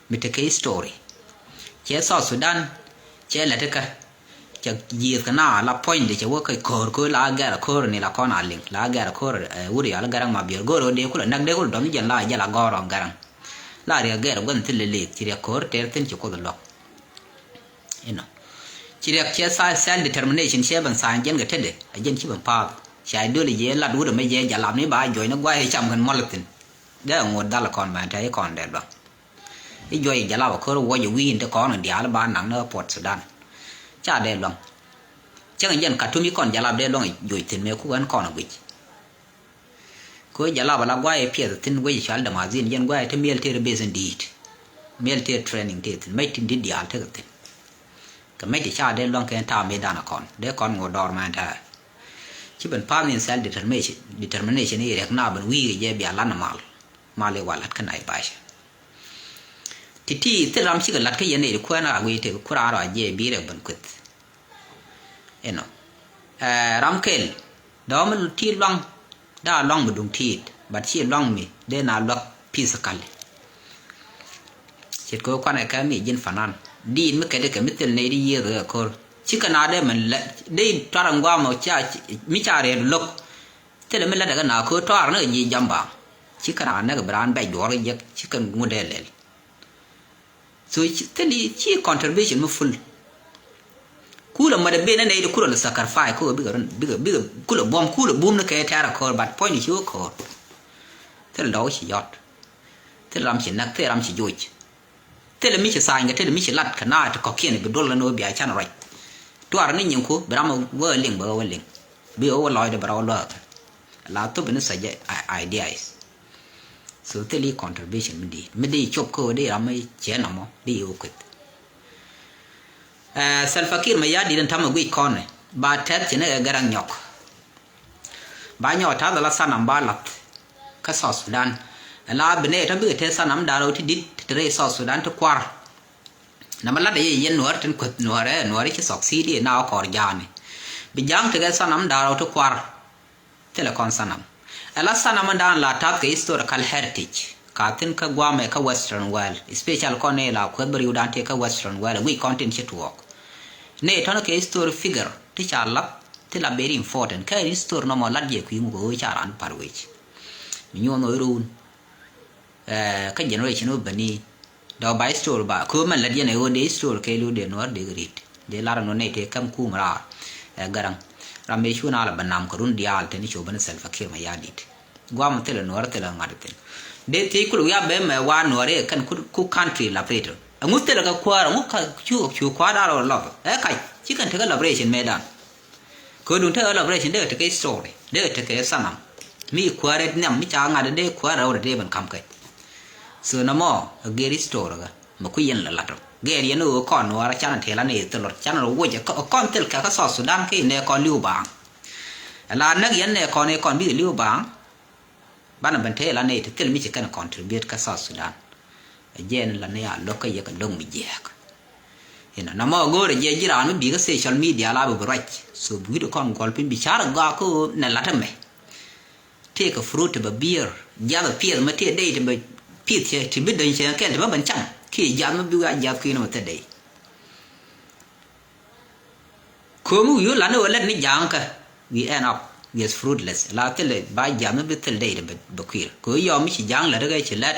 Mi tekɛ history cɛ South Sudan cɛ lät kä. Cɛ ji̱th kɛ na la puɔ̱nydɛ cɛ wä kä ko̱r ko̱r la gɛr ko̱r ni la kɔn a liŋ la gɛr ko̱r. Wut yɔal gɛr ma biɛr go̱r dee kulɛ näk dee kulɛ dɔm jɛn la jɛ la gɔr ɔ gɛr. La riɛ gɛr gua̱n thil lɛ leth ci riɛ ko̱r tɛr thin ci kuoth luɔk. Inɔ ci riɛ cɛ self determination cɛ ben tha̱a̱ŋ jɛn kɛ tetdɛ a jɛn ci ben pa̱a̱th. Ca ideology ɛ lat wut ɛmɛ jɛ jalap ni ba juɔc ni guay cam kɛn muɔl thin. Dee ŋot dhal kɔn mɛn tɛ ikɔn dee luɔk. I̱ juɔc i̱ jalap a ko̱r wuɔc i̱ wi̱i̱n ti kɔn in diaal ba naŋ ni Port Sudan. Ca dee luaŋ cäŋ in jɛn Khartoum i̱ kɔn jalap dee luaŋ i̱ juɔc thi̱n mëë kuk ɛn kɔn i̱ guic. Ko̱ jalap ala guay i̱ piɛth thi̱n wec i̱ cual Damazin jɛn guay ti military base in di̱i̱t. Military training ti thi̱n mec tin di̱t diaal tekɛ thi̱n. Kɛ mec ti ca dee luaŋ kɛn ta̱a̱ mëë dan a kɔn dee kɔn ŋot dɔɔr mɛn ta̱a̱. Ci ben pa̱a̱th ni in self determination, determination i̱ riɛk na ben wi̱i̱ kɛ jɛ bia lan mal. Mal i̱ walat kä naibac. Ti̱ti̱ thil ram cikɛ la̱t kä yɛn nɛy ti kuɛn a guiy tëk ku raan rɔ a jiɛc bi̱i̱ rɛk ben kueth. Inɔ ram kɛl dɔ̱ɔ̱m mi ti̱i̱t luaŋ. Daa luaŋ mi duŋ ti̱i̱t but ci luaŋ mi dee na luak physically. Ce̱tkɛ wä kuanɛ kɛ mi ji̱n fanan di̱i̱t mi kɛt kɛ mi thil nɛy di yiëëth kɛ ko̱r. Cikɛ na dee min lɛ dee tuar in guam mi ca riɛt lo̱k. Thilɛ mi latdɛ kɛ na ko̱r tɔar ni kɛ ji̱ jamba. Cikɛ raan näk bi raan bɛc duɔɔr kɛ jiäk cikɛ ŋut dee lɛl. So thil ci contribution mi full. Kulɛ mat ɛ ben ni nɛy di kulɛ lɛ sacrifice ko bikɛ run bikɛ bikɛ kulɛ buɔm kulɛ bum ni kɛ tɛ̈r a ko̱r but point ci wä ko̱r. Thil dɔw ci yɔt. Thil ram ci näk thil ram ci joc. Thilɛ mi ci tha̱a̱ny kɛ thilɛ mi ci lat kɛ na ti kɔ̱kiɛn bi duɔl kɛ ni wä bia can ruac. Tuar ni nyiŋku bi ram wä liŋ bɛ wä liŋ. Bi wä lɔcdɛ bɛ rɔ luäk. La thop ni such ideas. So thil i̱ contribution mi di mi di cop kä wä di ram mi ciɛ nɔmɔ di i̱ wä kueth. Salva Kiir mɛ ya dit in tamɛ guic kɔn ba tɛth ci ni ɛ gɛrɛŋ nyɔk. Ba nyɔk ta̱th ala thanam ba lath kä South Sudan. Ala bi nɛ tɔ bikɛ te thanam da̱rä ti dit ti rɛy South Sudan ti kuar. Nɛmɛ lat yɛ yɛn nuäär tin kueth nuäärɛ nuäärɛ ci thɔk thi̱i̱t yɛ na ɔ kɔɔr ja̱a̱ni. Bi ja̱a̱ŋ tekɛ thanam da̱rä ti kuar. Thilɛ kɔn thanam. Ala thanam in da̱a̱n la ta̱th kɛ historical heritage ka thi̱n kä guamɛ kä Western world, especially kɔn ni la kueth bi riwdan tëë kä Western world wi̱c kɔn tin ci tuɔɔk. Ni tɔn kɛ history figure ti ca lath ti la very important kä history nɔmɔ lat jɛ kui̱ ŋuk ɣöö ca ran par wec. Mi nyuɔn ɣöö run kä generation ɣöö bäni. Dɔ̱ ba history ba, kɛ ɣöö mɛn lät yɛn ɛ ɣöö dee history kɛ lo̱ dee Nuäär dee rit. Dee lar ɛn ɣöö nɛy tëë käm kum raar, ɛ Garaŋ. Ram mëë cu naath lɛ bä nam kɛ run diaal teni cu ben Salva Kiir Mayardit. Guam thilɛ Nuäär thilɛ ŋa̱t thi̱n. Dee thiec kulɛ wiaa ben mɛ wa Nuäär ɛ kɛn ku, ku country liberator. Ɛŋu thilɛ kɛ kuäär, ɛŋu ka cu, cu kuäär daal ɣöö lɔp. Ɛ kac, ci kɛn tekɛ liberation mëëdan. Kɛ duŋ tekɛ liberation dee tekɛ history, dee tekɛ sanam. Mi kuäär ɛ nhiam, mi ca ŋa̱t dee kuäär rɛw dee ben ka̱m kɛ. So nɔmɔ, ɛ gɛr history kä, mɛ ku yɛn lɛ lat ɔ. Gɛr yɛn ɣöö kɔn Nuäär canɛ tëë la ni thil lɔt, canɛ rɔ woc, ɛ kɔ-, ɛ kɔn thil kɛ kä South Sudan kä inɛ kɔn li̱w baaŋ. Ɛ la näk yɛn nɛ kɔn, ɛ kɔn bikɛ li̱w baaŋ. Banɛ ben tëë la nɛy ti thil mi ci kɛn contribute kä South Sudan. Ɛ jɛn la ni a lo̱k kä yɛ kɛ lo̱k mi jiɛɛk. Inɔ nɔmɔ go̱o̱rɛ jɛ ji̱ raan mi bi̱i̱ kä social media la bi bi ruac. So bi wi̱cdɛ kɔn gɔl piny bi ca̱r ɛ gɔaa kä nɛ la̱t ɛmɛ. Tëëkɛ fruit ti bɛ bier, jiath ɛ piɛth mɛ tëë dey ti bɛ pith cɛ ti bi döny cɛ kɛl ti bɛ ben cam. Kiɛ jiath mɛ bi wiaa jiath kui̱n mɛ thil dey. Ko̱mi wi̱i̱ wä lat ni ɣöö lät ni ja̱a̱ŋ kä, we end up with fruitless. La thilɛ ba ja̱a̱ŋ mi bi thil dey ti bɛ, bɛ kui̱r. Kɛ ɣöö yɔm mi ci ja̱a̱ŋ lät kɛ ci lät.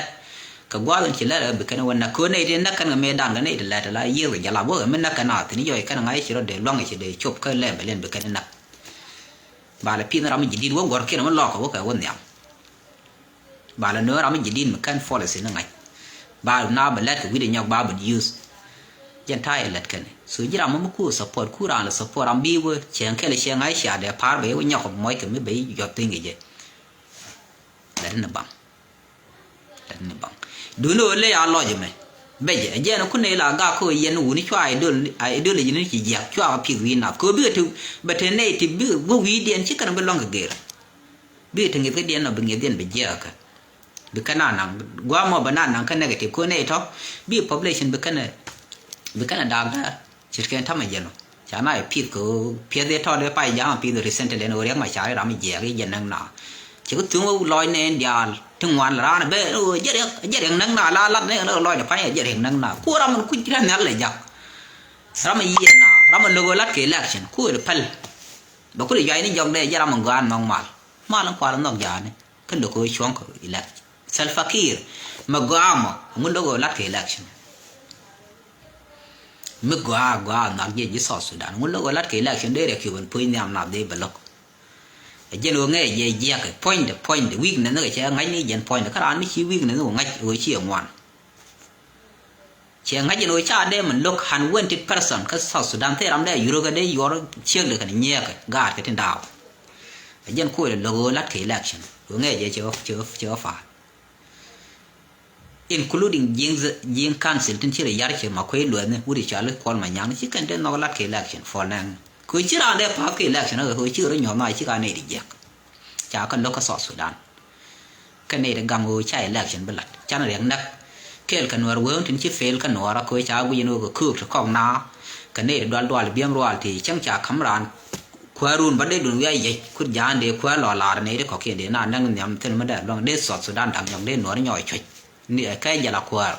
Kɛ gua̱a̱th in ci lät ɛ bi kɛn wä näk. Kɛ ɣöö nɛy ti näk kɛn kɛ mëë da̱a̱n kɛ nɛy ti lät la yiëër kɛ jɛ la bä kɛ mi näk kɛn a thi̱n yɔc kɛn ŋa̱c ci rɔ dee lua̱ŋ ci dee cop kä lɛm bɛ liɛn bi kɛn näk. Ba lɛ pi̱th ram mi ji̱ di̱t wä guɔ̱rkiɛn mi lɔk kɛ wä kɛ wä nhiam. Ba la nööŋ ram mi ji̱ di̱t mi kɛn policy ni ŋa̱c. Ba na bɛ lɛt kɛ wi̱cdɛ nyɔk ba bɛ use. Jɛn ta̱a̱ yɛ lɛt kɛn. So ji̱ ram mi mi ku support, ku raan lɛ support ram bi wä cieŋ kɛl cieŋ ŋa̱c cia dee pa̱a̱r bɛ wä nyɔk mɔc kɛ mi bɛ yuɔth piny kɛ jɛ. Lɛt ni baŋ. Lɛt ni baŋ. Duundɛ ɣöö ley a lɔc ɛmɛ. Bɛcɛ, ɛ jɛn ku nɛy la gak kä ɣöö yɛn wuni cua idol, a idol ji̱ ni ci jiäk, cua kɛ pi̱th wi̱i̱ nath. Kɛ ɣöö bikɛ ti, bɛ te nɛy ti bikɛ guäk wi̱i̱diɛn ci kɛn bi lua̱ŋ kɛ gër. Bikɛ ti ŋi̱th kädiɛn nɔ bi ŋi̱thdiɛn bi jiääkä. Bi kɛn a naŋ gua̱a̱mɔ bɛ na naŋ kä negative kɛ ɣöö nɛy tɔ̱ bi population bi kɛn, bi kɛn a daak da̱a̱r ce̱tkɛn ta̱mɛ jɛn ɔ. Ca na yɛ pi̱th kɛ ɣöö piɛth i̱ tɔ̱ dee pay ja̱a̱ŋ pi̱th recently ɛn ɣöö Riɛk Macar i̱ ram i̱ jiɛɛk i̱ jɛn näŋ na. Cɛ kɛ thuŋ wä lɔc nɛɛn diaal ti ŋuan la raan ɛ ben ɣöö jɛ Riɛk, jɛ Riɛk näŋ na la lat nɛɛn ɣöö lɔcdɛ pa̱ny ɛ jɛ Riɛk näŋ na. Ku ram in kuc rɛn nhial lɛ jak. Ram i̱ yiëë na, ram in lo̱k ɣöö lat kɛ election ku ɣöö päl. Bɛ kulɛ juac ni jɔk dee jɛ ram in gɔaa nhɔk mal. Mal in kual in nhɔk ja̱a̱ni. Kä lo̱k ɣöö cuɔ̱ŋ kɛ election. Salva Kiir mɛ gɔaa mɔ, ŋu lo̱k ɣöö lat kɛ election. Mi gɔaa gɔaa nhɔk jɛ ji̱ South Sudan. Ŋu lo̱k ɣöö lat kɛ election dee Riɛk Cuban puɔ̱ny nhiam nath dee bɛ lo̱k. Ɛ jɛn ɣöö ŋɛɛ jɛ jiɛkɛ puɔ̱nydɛ, puɔ̱nydɛ weakness ni kɛ cɛ ŋa̱c ni jɛn puɔ̱nydɛ. Kä raan mi ci weakness ni wä ŋa̱c ɣöö ci ɛ ŋuan. Cɛ ŋa̱c in ɣöö ca dee min lo̱k unwanted person kä South Sudan thil ram dee a yurä kɛ dee yuɔr ciekdɛ kɛn nyiɛɛkɛ gaatkɛ tin daw. Ɛ jɛn kuɔl in lo̱k ɣöö la̱t kɛ election ɣöö ŋɛɛ jɛ cɛ ɣä, cɛ ɣä, cɛ ɣä pa̱a̱t. Including Ji̱ŋ, Ji̱ŋ council tin ci rɔ yar cɛ ma kuec luɛthni wut i̱ cɔal i̱ Kuɔl Manyaŋ ci kɛn dee nhɔk la̱t kɛ election for nɛŋ. Kɛ ɣöö ci raan dee pa̱a̱th kɛ election ɣöö ci rɔ nyuɔ̱th na ci ka nɛy ti jiɛk. Ca kɛ lo̱k kä South Sudan. Kɛ nɛy ti gaŋ ɣöö ca election bi la̱t. Canɛ riɛk näk. Kɛɛl kɛ Nuäär wee tin ci fail kä Nuäärä kɛ ɣöö ca guic ɛn ɣöö kɛ köök ti kɔk na. Kɛ nɛy ti dual dual biɛm rual ti cäŋ ca ka̱m raan. Kuäärun bä dee dun wiaa yec kut ja̱a̱n dee kuäär lɔ la̱r nɛy ti kɔ̱kiɛn dee na näk nhiam thil mi dee luäŋ dee South Sudan da̱ŋ nyɔk dee Nuäär nyɔɔc cuec. Ni ɛ kɛ jɛ la kuäär.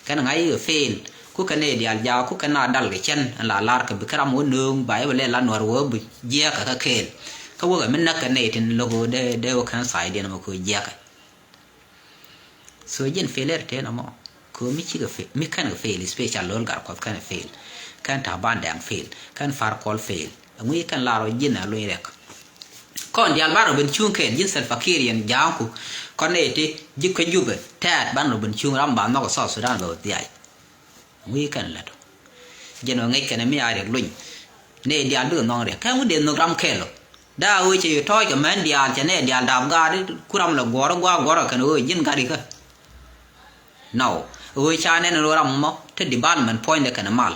Kɛn ŋa̱c i̱ kɛ fail. Ku kɛn nɛy diaal jaak ku kɛn na dal kɛ cɛn ɛn la lar kɛ bi kɛ ram wä nööŋ ba i̱ bɛ lɛ la Nuäär wä bi jiɛɛk kɛ kɛ kɛɛl. Kä wäkɛ mi näk kɛ nɛy tin lo̱k wä dee, dee wä kɛn side diɛn mɛ kɛ wä jiɛɛkɛ. So ji̱n failure tëë nɔmɔ. Kɛ wä mi cikɛ fail, mi kɛn kɛ fail, special Lo̱l Gatkuɔth kɛn fail. Kɛn Taban Dɛŋ fail. Kɛn Par Kuɔl fail. Ɛŋu kɛn lar wä ji̱n a luny rɛk. Kɔn diaal ban rɔ ben cuŋ kɛɛl ji̱n Salva Kiir yɛn ja̱a̱ŋku. Kɔn nɛy ti ji̱ kä Jubɛ tɛɛt ban rɔ ben cuŋ ram ba nhɔk South Sudan bɛ wä dhiac. Ŋui̱ kɛn lät ɔ. Jɛn ɔ ŋäc kɛn mi a riɛk luny. Nɛy diaal bikɛ nhɔk riɛk kɛn ŋu dee nhök ram kɛl ɔ. Daa ɣöö cɛ yɛ tɔ̱ɔ̱c kɛ män diaal cɛ nɛy diaal daap gaat ku ram lɛ guɔ̱r gua̱a̱k guɔ̱r kɛn ɣöö ji̱n gat ikä. Nɔ ɣöö ca nɛn rɔ ram mɔ te development puɔ̱nydɛ kɛn mal.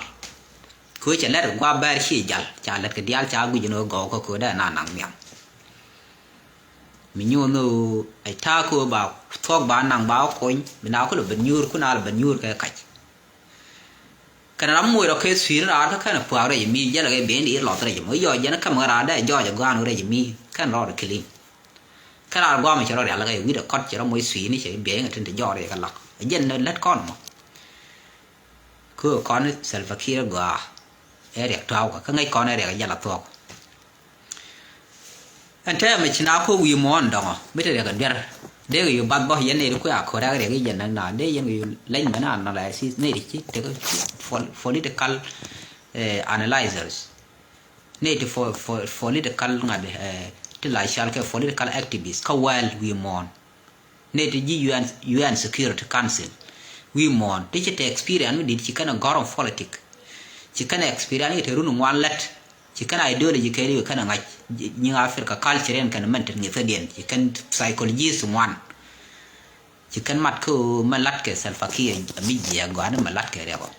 Kɛ ɣöö cɛ lɛt kɛ gua̱a̱k bɛɛr ci jal ca lɛt kɛ diaal ca guic ɛn ɣöö gɔw kä kɛ ɣöö dee na naŋ nhiam. Mi nyuuth ni ɣöö ɛ ta̱a̱ kä ɣöö ba thuɔ̱k ba naŋ ba wä kony bi na kulɛ ben nyuur kun a lɛ ben nyuur kɛ kac. Kɛn ram moc rɔ kɛ thui̱i̱r raar kä kɛn pua̱a̱k rɛc mi jälɛ kɛ ben di lɔth rɛc mɔ yɔc jɛn käm kä raar dee jɔɔc ɛ gɔaan rɛc mi kɛn rɔɔd clean. Kɛn raar gua̱a̱mɛ cɛ rɔ rial kɛ wi̱cdɛ kɔt cɛ rɔ moc thui̱i̱r ni cɛ ben kɛ tin te jɔɔk rɛc kɛ lak ɛ jɛn lät kɔn mɔ. Kɛ ɣöö kɔn Salva Kiir gɔaa ɛ riɛk tɔ̱a̱w kɛ kä ŋäc kɔn ɛ riɛk ɛ jal a thuɔ̱k. Ɛn tɛmɛ ci na ko̱ wi̱i̱ muɔ̱ɔ̱n dɔ̱ŋɔ mi te riɛk ɛ duer. Dee kɛ yu bath bä yɛn nɛy ti kuɛ a ko̱r rak riɛk i̱ jɛn näk na dee yɛn kɛ yu leny mɛn analysis nɛy ti ci tekɛ political analyzers, nɛy ti political ŋa̱t ti la cal kɛ political activist kä wäl wi̱i̱ muɔ̱ɔ̱n. Nɛy ti ji̱ UN Security Council wi̱i̱ muɔ̱ɔ̱n ti ci te experience mi di̱t ci kɛn a gɔ̱r ɔ politic. Ci kɛn a experience i̱ te run ŋuan lät. Ci kɛn a ideology kɛɛliw kɛn a ŋa̱c nyiŋ Africa culture in kɛn mɛn te ŋi̱thädiɛn ci kɛn psychologist ŋuan. Ci kɛn mat kä mɛ lat kɛ Salva Kiir a mi jiɛk gɔaa ni mɛ lat kɛ riɛk ɔ.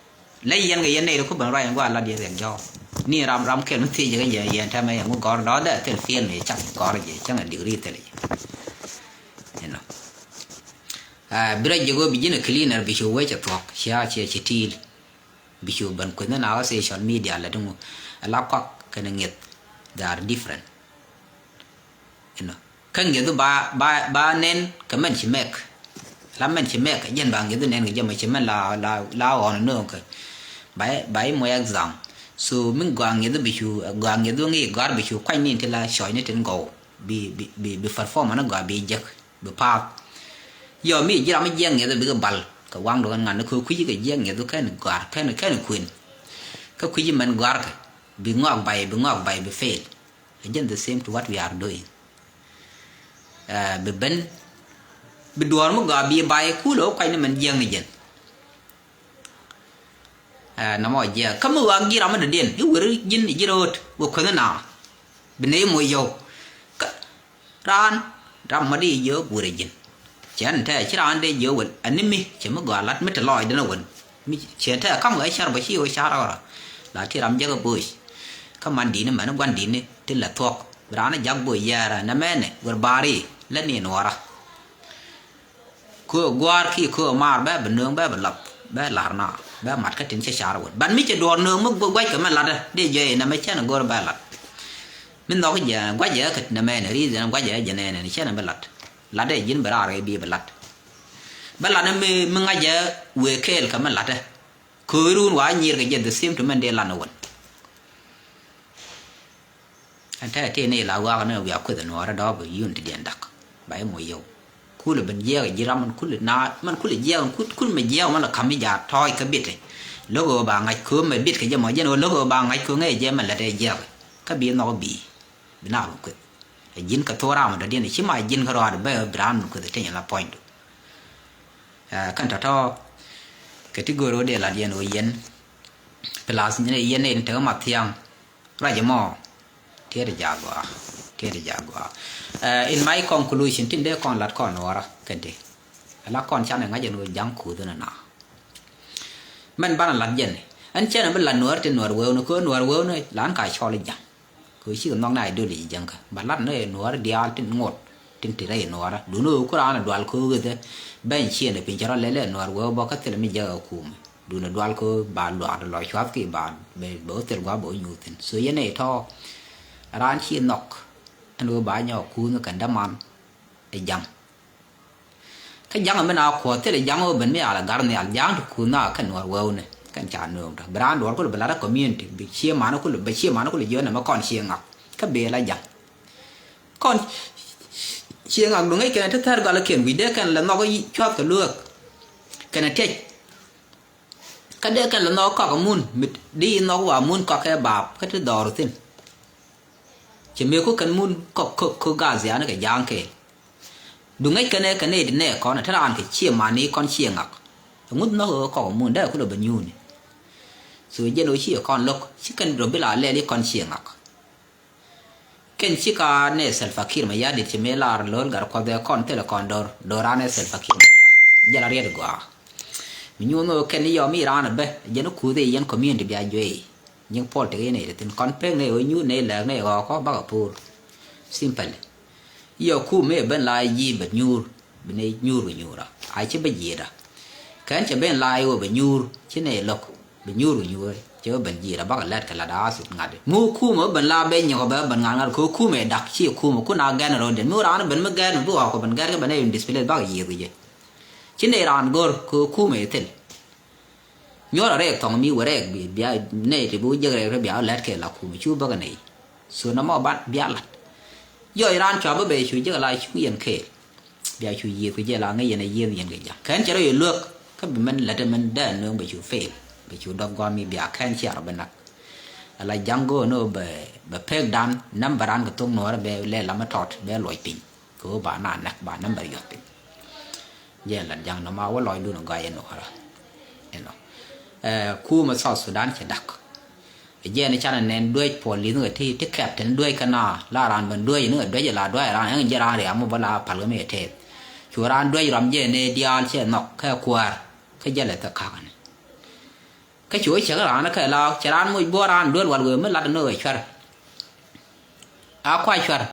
Leny yɛn kɛ yɛn nɛy ri ku ben ruac in gɔaa lat yɛn riɛk jɔɔk ni ram ram kɛl mi thiec kɛ yɛn yɛn tɛmɛ yɛn ŋu gɔr dɔɔdɛ thil fiɛl mi cak gɔr jɛ cäŋ a degree thil jɛ. Inɔ bi rɔ jiɛk ɣöö bi ji̱n a cleaner bi cu wec a thuɔ̱k cia cia ci ti̱i̱l. Bi cu ben kueth ni na ɣä social media lɛ ti ŋu a la kuak kɛn a ŋieth. They are different. Inɔ kä ŋiɛthu ba ba ba nɛn kɛ mɛn ci mɛk. La mɛn ci mɛk jɛn ba ŋiɛthu nɛn kɛ jɛ mɛ ci mɛn la la la ɣɔn nööŋ kɛ ba ba i̱ moc exam. So mi gɔaa ŋiɛthu bi cu gɔaa ŋiɛthu ŋi̱i̱ gɔ̱a̱r bi cu kuany ni ti la cɔc ni tin gɔw bi bi bi perform ni gɔaa bi jek bi paath. Yɔ mi ji̱ ram mi jiɛk ŋiɛthu bikɛ bal kɛ waŋdu kɛn ŋa̱n ni kɛ kui̱ci kɛ jiɛk ŋiɛthu kɛn gɔ̱a̱r kɛn kɛn kuën. Kä kui̱ci mɛn gɔ̱a̱r kɛ bi ŋɔak bay bi ŋɔak bay bi fail. Ɛ jɛn the same to what we are doing. Bi ben bi duɔ̱ɔ̱r mi gɔaa bi bay kulɛ wä kuany ni mɛn jiɛk ni jɛn. Namɔ jiɛk kä mi wak ji̱ ram mi dɔ̱diɛn i̱ weri ji̱n i̱ ji̱ rööt wä kuänh na bi nɛy moc yɔw. Kä raan ram ma di jiök weri ji̱n. Cɛn tɛ ci raan dee jiök wän ani mi cɛ mi gɔaa lat mi te lɔɔcdɛn a wän. Mi cɛn tɛ ka̱m kɛ car bä ci wä car ɣɔrɔ la ti ram jek a boc. Kä man di̱i̱ni mɛn gua̱n di̱i̱ni ti lɛ thuɔ̱k bi raan a jak boc yɛɛrɛ nɛ mɛnɛ wër baari lä ni nuɔɔra. Köö gua̱a̱r ki köö maar bɛ bi nööŋ bɛ bi lath bɛ la̱r na bɛ mat kä tin cä car wän ban mi cɛ duɔɔr nööŋ mi gua̱c kɛ mɛ latdä dee jɛ inɛ mɛ cɛn go̱r bɛ lat. Mi nhɔk jɛ gua̱c jɛ kä tinɛ mɛn ri̱i̱dh ɛn gua̱c jɛ jɛ nɛɛnɛ ni cɛn bi lat. Latdɛ ji̱n bi raar kɛ bi bi lat. Bɛ latdä mi mi ŋa̱c jɛ wëë kɛɛl kɛ mɛ latdä. Kööruun wa nyier kɛ jɛ the same to mɛn dee lat ni wän. Ɛn tɛkɛ ti ni la wakä ni wiak kueth nuɔɔrä dɔɔp yun ti diɛn dak ba i̱ moc yio̱w. Kulɛ ben jiɛɛk ji̱ ram mɛn kulɛ na mɛn kulɛ jiɛɛk mɛn kulɛ mɛ jiɛɛk mɛn la ka̱m i̱ jaat tɔɔc kä bi̱t. Lo̱k ɣöö ba ŋa̱c köö mɛ bi̱t kɛ jɛ mɔ jɛn ɣöö lo̱k ɣöö ba ŋa̱c köö ŋäc jɛ mɛ lät ɛ jiɛɛk. Kä bi nhɔk bi̱i̱ bi na run kueth. Ɛ ji̱n kɛ thok ram mɛ dɔ̱diɛn ci ma ji̱n kä rɔaad bɛ bi ram mɛ kueth ɛ teny la puɔ̱nydu. Kɛn tɔ̱tɔ̱ kɛ ti go̱o̱r ɣöö dee lat yɛn ɣöö yɛn. Plus yɛn in tekɛ ma thiaŋ. Ruac ɛmɔ tiɛt jaak gɔaa tiɛt jaak gɔaa. In my conclusion tin dee kɔn lat kɔn nuɔɔrä kɛn ti ala kɔn canɛ ŋa̱c ɛn ɣöö ja̱ŋ kuth ɛn ɛna. Mɛn banɛ lat jɛn ɛn cɛn ɛ bi lat nuɔɔr tin nuɔɔr wewni kɛ ɣöö nuɔɔr wewni lan ka cɔl i̱ ja̱ŋ. Kɛ ɣöö cikɛ nhɔk ni ideology ja̱ŋkä ba lat ni nuɔɔr diaal tin ŋot tin ti rɛy nuɔɔrä duni ɣöö ku raan ɛ dual kɛ ɣöö ɣethɛ ben ciëën ɛ piny cɛ rɔ lɛl ɛ nuɔɔr wewni bä kä thilɛ mi jɛ ɛ kumɛ. Duundɛ dual kä ba luaak dɛ lɔ cuath ki ba bɛ bɛ wä thil gua̱a̱ bɛ wä nyuuth thi̱n so yɛn ɛ tɔ̱. Raan ci nhɔk ɛn ɣöö ba nyɔk kuuth ni kɛn däman ɛ ja̱ŋ. Kä ja̱ŋ ɛmɛ na kuɔth thilɛ ja̱ŋ ɣöö ben mi al ɛ gar nhial ja̱ŋ ti kuuth na kɛn nuɔr wewni kɛn ca nööŋ tɔ bi raan duɔr kulɛ bi lat ɛ community bi cie man kulɛ bɛ cie man kulɛ jiɔn ɛmɛ kɔn cie ŋak. Kä bee la ja̱ŋ kɔn cie ŋak duŋ ŋäc kɛn ɛ ti thɛr gɔl ɛ kiɛn wi̱c dee kɛn lɛ nhɔk cuath kɛ luäk kɛn ɛ tiɛc. Kä dee kɛn lɛ nhɔk kɔk amun mi di nhɔk wa mun kɔk kɛ baap kä ti dhɔr thi̱n. Cɛ mëë ku kɛn mun kɔk kɔk kɔk gaa dhiaani kɛ ja̱a̱ŋ kɛɛl. Du ŋäc kɛn ɛ kɛn ɛ di nɛ kɔn ɛ te raan kɛ ciɛ mani kɔn ciɛ ŋak. Ɛŋu nhɔk ɛ kɔk amun dee ku lɛ bɛ nyuuni. So jɛn ɣöö ciɛ kɔn lo̱k ci kɛn rɔ bi la lɛl i̱ kɔn ciɛ ŋak. Kɛn cika nɛ Salva Kiir Mayardit ci mëë lar lo̱l gat kuɔth ɛ kɔn thilɛ kɔn do̱r do̱r anɛ Salva Kiir Mayardit jɛ la riɛt gɔaa. Mi nyuun ɣöö kɛn i̱ yɔm i̱ raan ɛ bä jɛn i̱ kuuth i̱ yɛn community bia juey. Nyiŋ pɔl tek i̱ nɛy ti thi̱n kɔn pek nɛy ɣöö nyuur nɛy lɛɛk nɛy ɣɔɔkɔ bakɛ po̱o̱r. Simple. I̱ yɔ kum i̱ ben la ji̱ bɛ nyuur bi nɛy nyuur bi nyuur a a ci bä ji̱i̱da. Kɛn cɛ ben la i̱ ɣöö bɛ nyuur ci nɛy lo̱k. Bi nyuur bi nyuur cɛ wä ben ji̱i̱r a bakɛ lɛt kɛ lat a thit ŋa̱t. Mi wä kumɛ wä ben la ben nyɔk bɛ ben ŋa̱t ŋa̱t kɛ wä kumɛ dak ci kumɛ kun a gɛn rɔ̱diɛn mi wä raan ben mi gɛn mi bi ɣɔk kɛ ben gɛn kɛ ben ɛ in display bakɛ yiëth kɛ jɛ. Ci nɛy raan go̱r kɛ wä kumɛ thil. Nyuɔr a rɛɛk thɔŋ mi wä rɛɛk bi bia nɛy ti bi wä jek rɛɛk rɛ bia wä lɛt kɛ la kumɛ cu bäkɛ nɛy. So nɔmɔ ban bia lat. Yɔc raan cua bä bɛ cu jek la cu yɛn kɛɛl. Bia cu yiëth kɛ jɛ la ŋäc yɛn a yiëth yɛn kɛ ja̱ŋ. Kɛn cɛ rɔ yɛ luäk kä bi mɛn lät mɛn dee nueŋ bɛ cu fail, bɛ cu dɔk gɔam mi bia kɛn ciɛ rɔ bi nak. Ala ja̱ŋ go̱o̱n ɔ bɛ, bɛ pek dan nambär an kɛ thok nuɔrɛ bɛ lɛ lamä tɔt bɛ luɔc piny. Kɛ ɣöö ba na näk ba nambär yuɔth piny. Jɛ lat ja̱ŋ nɔma wä lɔcdun ɔ gɔaa yɛ nuɔrä. Ɛnɔ. Ɛ, kumɛ South Sudan cɛ dak. Ɛ jɛn canɛ nɛn duec puɔl li̱th ni kɛ ti, ti captain duec kä na la raan ben duec ni kɛ duec la duec raan ɛn jɛ raan riam mɔ bä la pal kɛ mi kɛ tɛth. Cu raan duec ram jɛ ni diaal cɛ nhɔk kɛ kuäär kä jɛ lɛ thɛ kakä ni. Kä cu cɛ kɛ raan kɛ la cɛ raan moc buɔ raan duel wal wee mi lat ni kɛ cuɛr. A kua cuɛr.